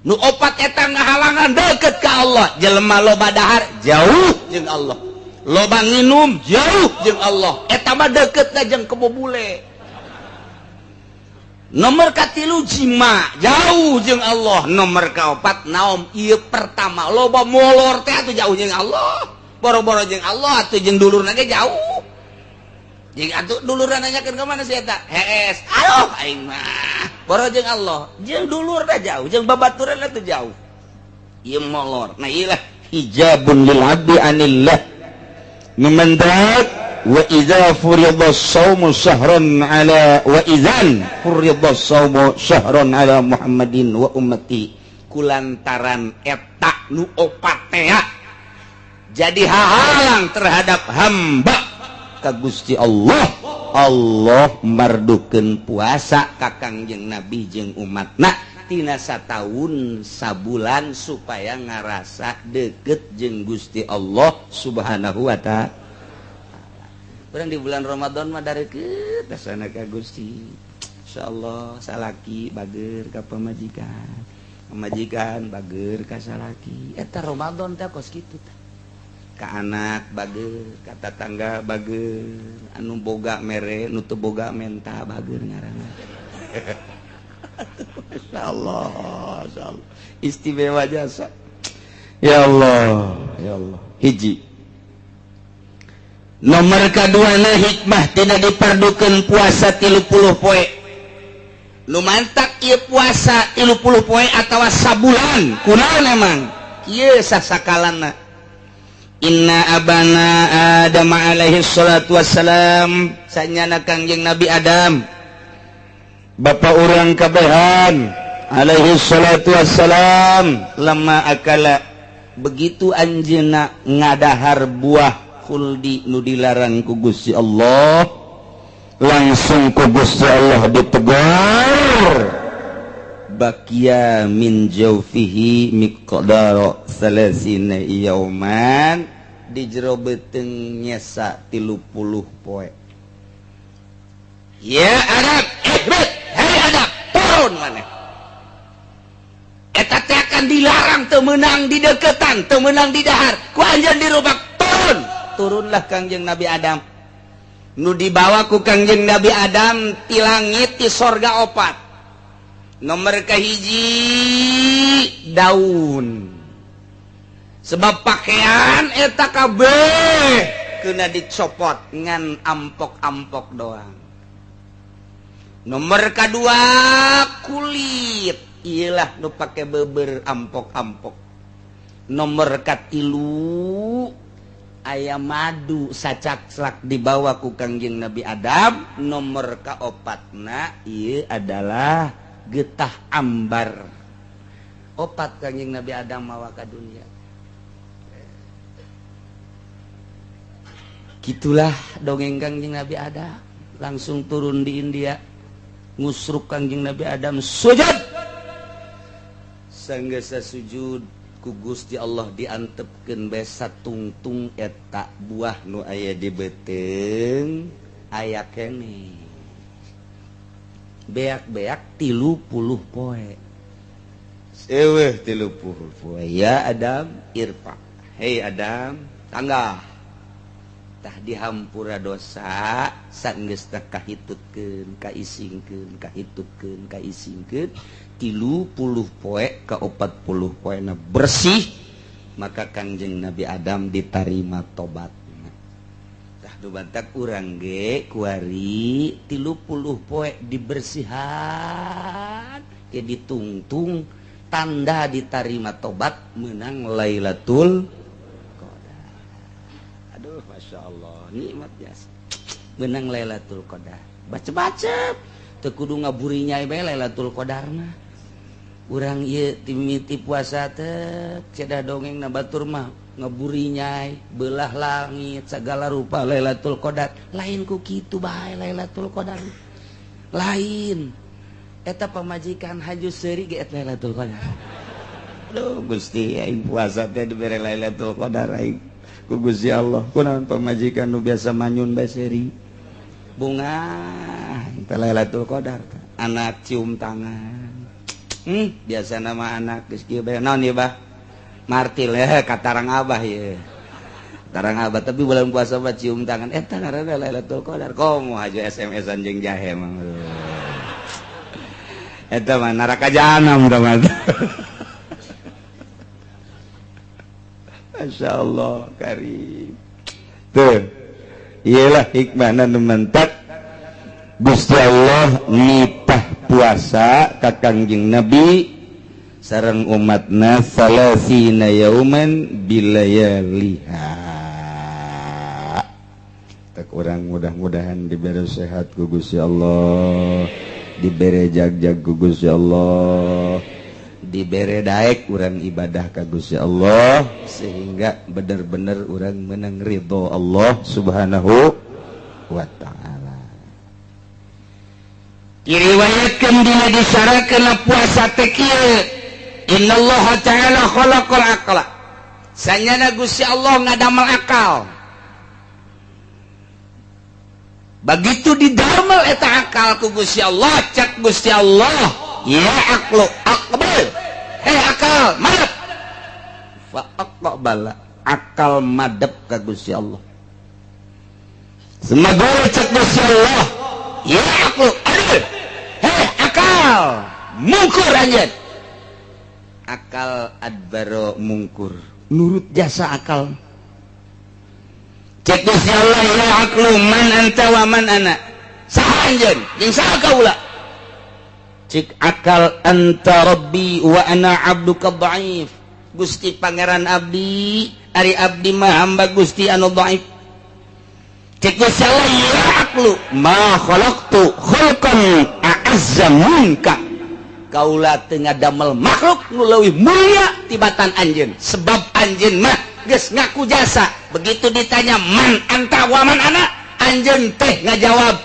Nu opat eta ngahalangan deket ke Allah. Jelema loba dahar jauh jeung Allah, loba nginum jauh jeung Allah, eta mah deketna jeung kebo bule. Nomor katilu jima, jauh jeung Allah. Nomor kaopat naom? Ieu pertama loba molor teh atuh jauh jeung Allah. Boro-boro jeung Allah atuh, jeung dulurna ge jauh. Jeung atuh dulurna nanyakeun ka mana si eta, hees, aduh aing mah. Boro jeung Allah, jeung dulurna jauh, jeung babaturan atuh jauh. Ieu molor. Nah, ieu lah hijabun lil abdi anillah. Numandak wa idza furida shaumu syahran ala wa idzan furida shaumu syahran ala Muhammadin wa ummati, kulantaran eta nu opat teh jadi hahalang terhadap hamba ka Gusti Allah, Allah mardukeun puasa ka Kangjeng Nabi jeung umatna tina sataun sabulan supaya ngarasa deket jeung Gusti Allah Subhanahu wa Ta'ala. Urang di bulan Ramadan mah deket sana ka Gusti. Insyaallah salaki bager ka pamajikan, pamajikan bager ka salaki. Eta Ramadan teh kos kitu tah. Ka anak bager, ka tatangga bager, anu boga mere, nu teu boga menta, bager ngaranna. Insyaallah, insyaallah istimewa jasa. Ya Allah, ya Allah. Hiji nomor kedua na hikmah tidak dipardukan puasa 30 poe. Nu mantak ieu puasa 30 poe atau sabulan kunaon emang? Kieu sasakalana. Inna abana Adam alaihi salatu wassalam, sanyana Kangjeng Nabi Adam, bapak urang kabehan, alaihi salatu wassalam, lama akala, begitu anjeunna ngadahar buah khuldi nu dilarang ku Gusti Allah, langsung ku Gusti Allah ditegur. Bakia min jaufihi miqdara salasina yauman, di jero beuteung nyesa 30 poe. Ya Adam, ihbit, hei Adam, turun maneh. Eta teh akan dilarang, teu meunang di deketan, teu meunang di dahar, ku anjeun dirubak turun. Turunlah Kangjeng Nabi Adam. Nu dibawa ku Kangjeng Nabi Adam ti langit, ti sorga, opat. Nomor kahiji daun, sebab pakaian eta kabeh kena dicopot, ngan ampok-ampok doang. Nomor kedua kulit, iyalah nu pake beber, ampok-ampok. Nomor katilu aya madu sacakslak dibawa ku Kangjeng Nabi Adam. Nomor kaopatna ieu adalah getah ambar. Opat Kangjeng Nabi Adam mawa ka dunia. Gitulah dongeng Kangjeng Nabi Adam. Langsung turun di India, ngusruk Kangjeng Nabi Adam sujud. Sanggesa sujud, ku Gusti Allah diantepkeun bae satungtung eta buah nu aya di beuteung aya keneh beak-beak 30 poe. Eueuh 30 poe. Ya Adam irfa, hei Adam, tangga. Tah, dihampura dosa sanggeus teh kahitutkeun, kaisingkeun, kahitutkeun, kaisingkeun 30 poe ka 40 poena bersih, maka Kangjeng Nabi Adam ditarima tobatna. Tah, nu bantak urang ge kuari 30 poe dibersihan ke ditungtung, tanda ditarima tobat menang Lailatul Qadar. Aduh, masya Allah, nikmat biasa menang Lailatul Qadar. Baca-baca teu kudu ngaburinya bae Lailatul Qadar mah. Urang ieu timiti puasa teh cedah dongeng na batur mah ngeburinyai belah langit segala rupa Lailatul Qadar. Lain ku kitu bae Lailatul Qadar. Lain eta pamajikan haju seuri ge eta Lailatul Qadar. Aduh Gusti, aing puasa teh dibere Lailatul Qadar aing ku Gusti Allah. Kunaon pamajikan nu biasa manyun bae seuri? Bunga teh Lailatul Qadar. Anak cium tangan. Biasa nama anak geus kieu bae. Naon ieu bah? Martil ya katarang abah ye. Tarang abah tapi bulan puasa mah cium tangan eta ngaranna Lailatul Qadar. Komo haju SMS-an jeung jahe mah. Eta mah neraka jahanam tah mah. Masya Allah karim. Tuh, iyalah hikmahna nu mentak Gusti Allah nitah puasa ka Kangjeng Nabi sareng umatna salasina yauman bilayaliha. Tak urang mudah-mudahan diberi sehat ku Gusti Allah, diberi jag-jag ku Gusti Allah, dibere daek urang ibadah ka Gusti Allah sehingga bener-bener urang menang ridho Allah Subhanahu wa ta'ala. Diriwayatkeun dina disarakeun puasa teh kieu, innallaha ta'ala khalaqal aqla. Sanyana Gusti Allah ngadamel akal. Begitu didamel eta akal ku Gusti Allah, cak Gusti Allah, ya aqlu aqbal. Hei akal, madep. Fa aqbala, akal madep ka Gusti Allah. Semagore cak Gusti Allah, ya aqlu adil. Hei akal, mungkur anjeun. Akal adbaro mungkur, nurut jasa akal. Cek Gusti Allah, ya aqlu man anta wa man ana. Saha anjeun jeung saha kaula? Cik akal anta rabbi wa ana abduka dhaif. Gusti pangeran abdi, ari abdi mah hamba Gusti anu dhaif. Cik Gusti Allah, ya aqlu ma khalaqtu khalqan a'azza minka. Kaula teu ngadamel makhluk nu leuwih mulia tibatan anjeun, sebab anjeun mah geus ngaku jasa. Begitu ditanya man anta wa man ana, anjeun teh ngajawab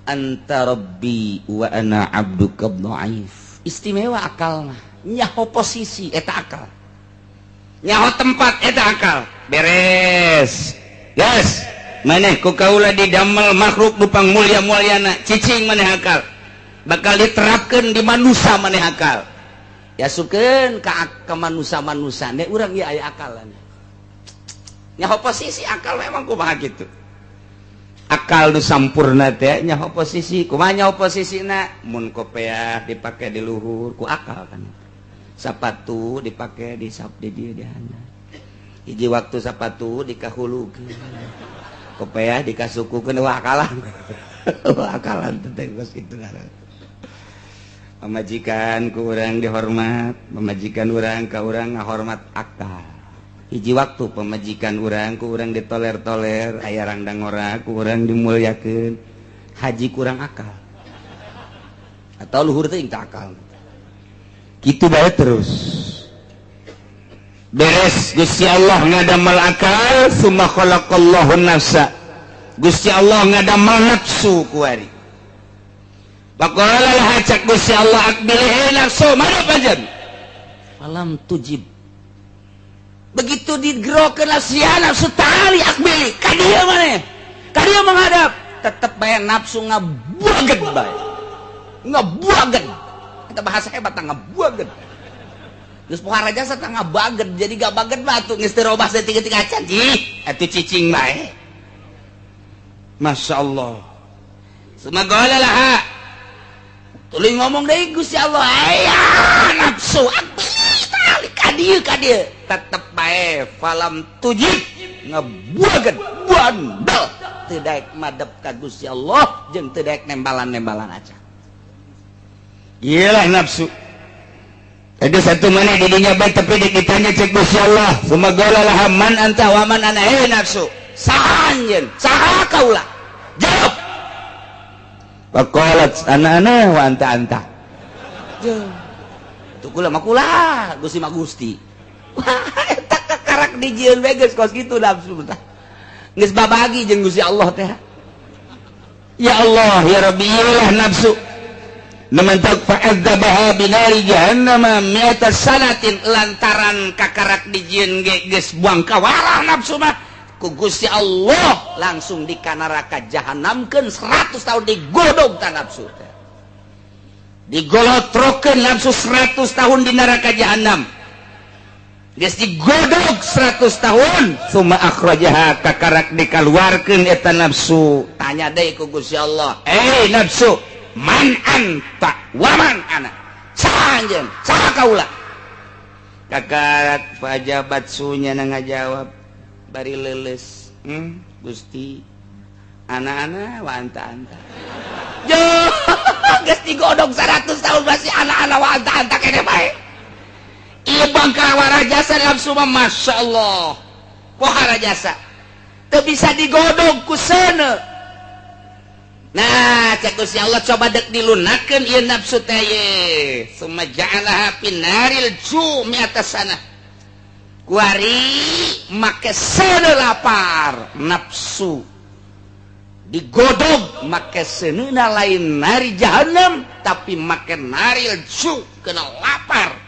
anta rabbi wa ana abduka dhaif. Istimewa akal mah, nyaho posisi eta akal, nyaho tempat eta akal. Beres guys, maneh ku kaula didamel makhluk nu pang mulia-muliana, cicing maneh akal bakal diterapkeun di manusia maneh akal. Yasukeun ka manusia-manusia ne urang ieu aya akalan. Nyaho posisi akal memang kumaha kitu. Akal nu sampurna teh nyaho posisi, kumaha nyaho posisina? Mun kopeah dipake di luhur ku akal kan. Sapatu dipake di sap di dieu di handap. Hiji waktu sapatu dikahulukeun. Kopeah dikasukukeun, wah akalan. Wah akalan teh geus kitu ngaran. Pamajikan ku urang dihormat, pamajikan urang ka urang ngahormat akal. Hiji waktu pamajikan urang ku urang ditoler-toler, aya rangdang ora ku urang dimuliakeun. Haji kurang akal. Atau luhur teh teu akal. Kitu bae terus. Beres Gusti Allah ngadamel akal, summa khalaqallahu nafsa. Gusti Allah ngadamel nafsu kuari. Faqala laha, cak Gusti Allah, aqbil nafsu madep anjeun. Falam tujib. Begitu digerokeun nafsu, nafsu tali aqbili ka dieu maneh. Ka dieu menghadap, tetep bae nafsu ngabuaget bae. Ngabuaget. Eta bahasa hebat ngabuaget. Geus pohara jasa tah ngabaget, jadi gabaget mah atuh geus teu robah saeutik-eutik acan. Ih, atuh cicing bae. Masya Allah. Summa qala laha, tuluy ngomong deui Gusti Allah, aya nafsu aqbili ka dieu ka dieu, tetep bae falam tujib, ngebuaget bandel, teu daek madep ka Gusti Allah jeung teu daek nembalan-nembalan aja. Iyalah nafsu. Ada satu mana di dunia baik tapi ditanya cek Gusti Allah. Summa qala laha man anta wa man ana, eh nafsu. Saha anjeun? Saha kaula? Jawab. Faqalat ana ana wa anta anta. Tuh kula mah kula, Gusti mah Gusti. Wah, eta kakarak dijieun we geus kos kitu nafsu tah. Geus babagi jeung Gusti Allah teh. Ya Allah, ya Rabbi, iyalah nafsu. Nementak fa'adzabaha binari jahannam mi'ata sanatin, lantaran kakarak dijieun ge geus buang kawarah nafsu mah, ku Gusti Allah langsung di neraka jahanamkeun 100 tahun, digodog ta nafsu teh, digolotrokeun nafsu 100 tahun di neraka jahanam. Geus digodog 100 tahun, summa akhrajaha, kakarak dikaluarkeun eta nafsu, tanya deui ku Gusti Allah, "Eh nafsu, man anta wa man ana? Saha anjeun, saha kaula?" Kakarak fajabat sunya na ngajawab bari leuleus, Gusti, ana ana wa anta anta." Yo, geus digodog 100 tahun masih ana ana wa anta anta kene bae. Ieu bangkawara jasa nafsu mah, Masya Allah, pohara jasa, teu bisa digodog ku seuneu. Nah, cek Gusti Allah, coba dek dilunakeun ieu nafsu teh ye. Summa ja'alaha finaril ju mi'ata sana. Kuari make seuneu lapar nafsu digodog make seuneuna, lain nari jahanam tapi make naril ju, kena lapar.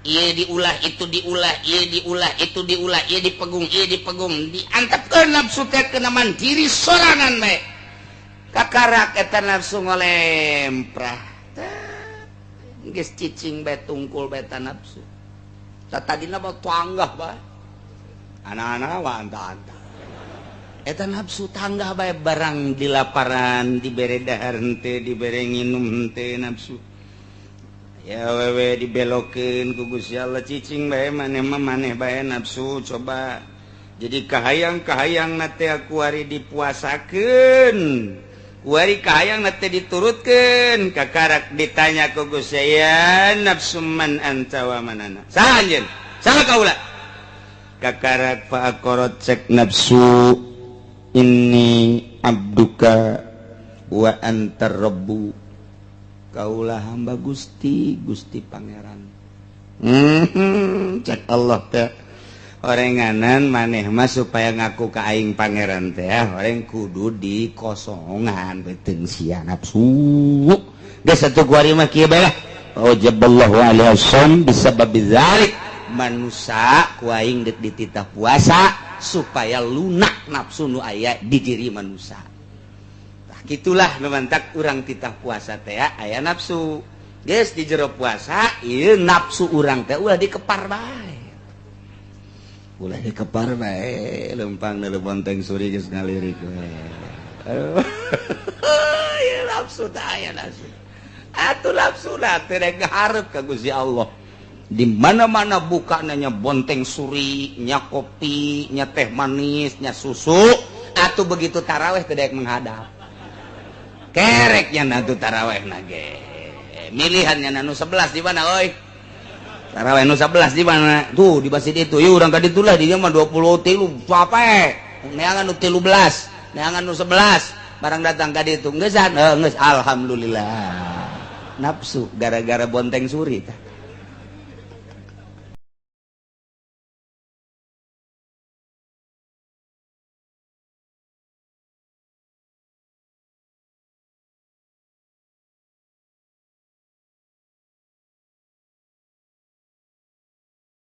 Ieu diulah, itu diulah, ieu diulah, itu diulah, ieu dipegung, ieu dipegung, diantepkeun nafsu teh kena mandiri sorangan bae. Kakarak eta nafsu ngolemprah, geus cicing bae, tungkul bae eta nafsu. Tadina mah tanggah bae, ana-ana wa anta-anta. Eta nafsu tanggah bae, barang dilaparan, dibere dahar henteu, dibere nginum henteu nafsu. Ya wewe, dibelokeun ku Gusti Allah, cicing bae maneh mah, maneh bae nafsu coba. Jadi kahayang kahayang na teh kuari dipuasakeun, kuari kahayang na teh diturutkeun. Kakarak ditanya ku Gusti, "Ya nafsu, man anta wa man ana? Saha anjeun, saha kaula?" Kakarak fa aqarrat, cek nafsu, "Inni abduka wa antar rabbu, kaulah hamba Gusti, Gusti Pangeran." Cek Allah teh, orenganan maneh mah supaya ngaku ka aing pangeran teh orang kudu dikosongan beuteung sia nafsu. Geus atuh kuari mah kieu bae lah. Aujaballahu alaihi shaum bisababi dzalik. Manusa ku aing deuk dititah puasa supaya lunak nafsu nu aya di diri manusia. Tah, gitulah nu mantak urang titah puasa teh aya nafsu. Geus di jero puasa ieu nafsu urang teh ulah dikepar bae, ulah dikepar bae. Lempang dari bonteng suri geus ngalirik we. Aduh, ieu nafsu teh aya nafsu atuh, nafsu lah teh rek ngaharep ka Gusti Allah. Di mana-mana buka nanya bonteng suri nya, kopi nya, teh manis nya, susu atuh. Begitu taraweh teh daek menghadap kereknya nanti taraweh nage milihannya nu 11 di mana oi? Taraweh nu 11 di mana tuh? Di masjid itu. Yuk urang ka ditu lah, di mah 23 capek neangan nu 13, neangan nu 11. Barang datang ka ditu, ngeusan, geus, alhamdulillah. Nafsu gara-gara bonteng suri tah.